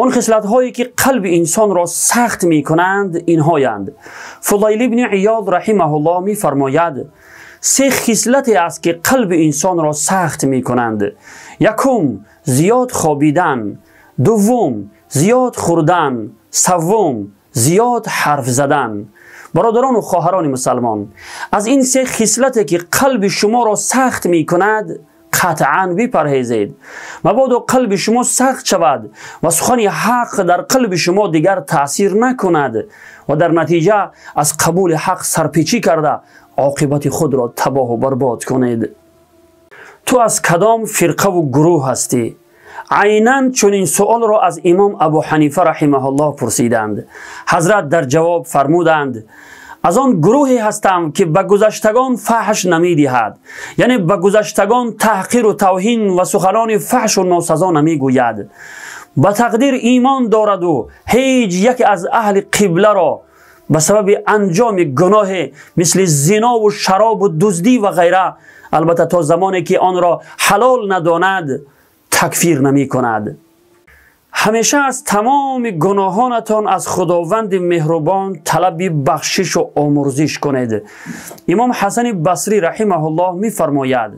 Он хислатҳое ки қалби инсонро сахт мекунанд инҳоянд. Фудайл ибни Иёд раҳимаҳуллоҳ мефармояд: се хислате аст ки қалби инсонро сахт мекунанд. Якум, зиёд хобидан, дуввум, зиёд хӯрдан, севум, зиёд ҳарф задан. Бародарону хоҳарони мусалмон, аз ин се хислате ки қалби шуморо сахт мекунад қатъан бипарҳезед. Мабодо қалби шумо сахт шавад ва сухани ҳақ дар қалби шумо дигар таъсир накунад ва дар натиҷа аз қабули ҳақ сарпечӣ карда оқибати худро табоҳу барбод кунед. Ту аз кадом фирқаву гурӯҳ ҳастӣ? Айнан чунин суолро аз имом Абу Ҳанифа раҳимаҳуллоҳ пурсиданд. Ҳазрат дар ҷавоб фармуданд: аз он гурӯҳе ҳастам ки ба гузаштагон фаҳш намедиҳад, яъне ба гузаштагон таҳқиру тавҳин ва суханони фаҳшу носазо намегӯяд, ба тақдир имон дораду ҳеҷ яке аз аҳли қибларо ба сабаби анҷоми гуноҳе мисли зинову шаробу дуздӣ ва ғайра, албатта то замоне ки онро ҳалол надонад, такфир намекунад. Ҳамеша аз тамоми гуноҳонатон аз Худованди меҳрубон талаби бахшишу омурзиш кунед. Имом Ҳасани Басрӣ раҳимаҳуллоҳ мефармояд: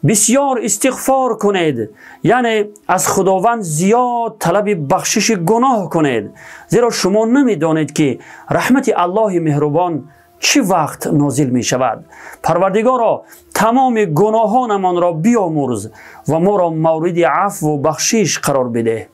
бисёр истиғфор кунед, яъне аз Худованд зиёд талаби бахшиши гуноҳ кунед, зеро шумо намедонед ки раҳмати Аллоҳи меҳрубон чӣ вақт нозил мешавад. Парвардигоро, тамоми гуноҳонамонро биомӯрз ва моро мавриди афву бахшиш қарор бидеҳ.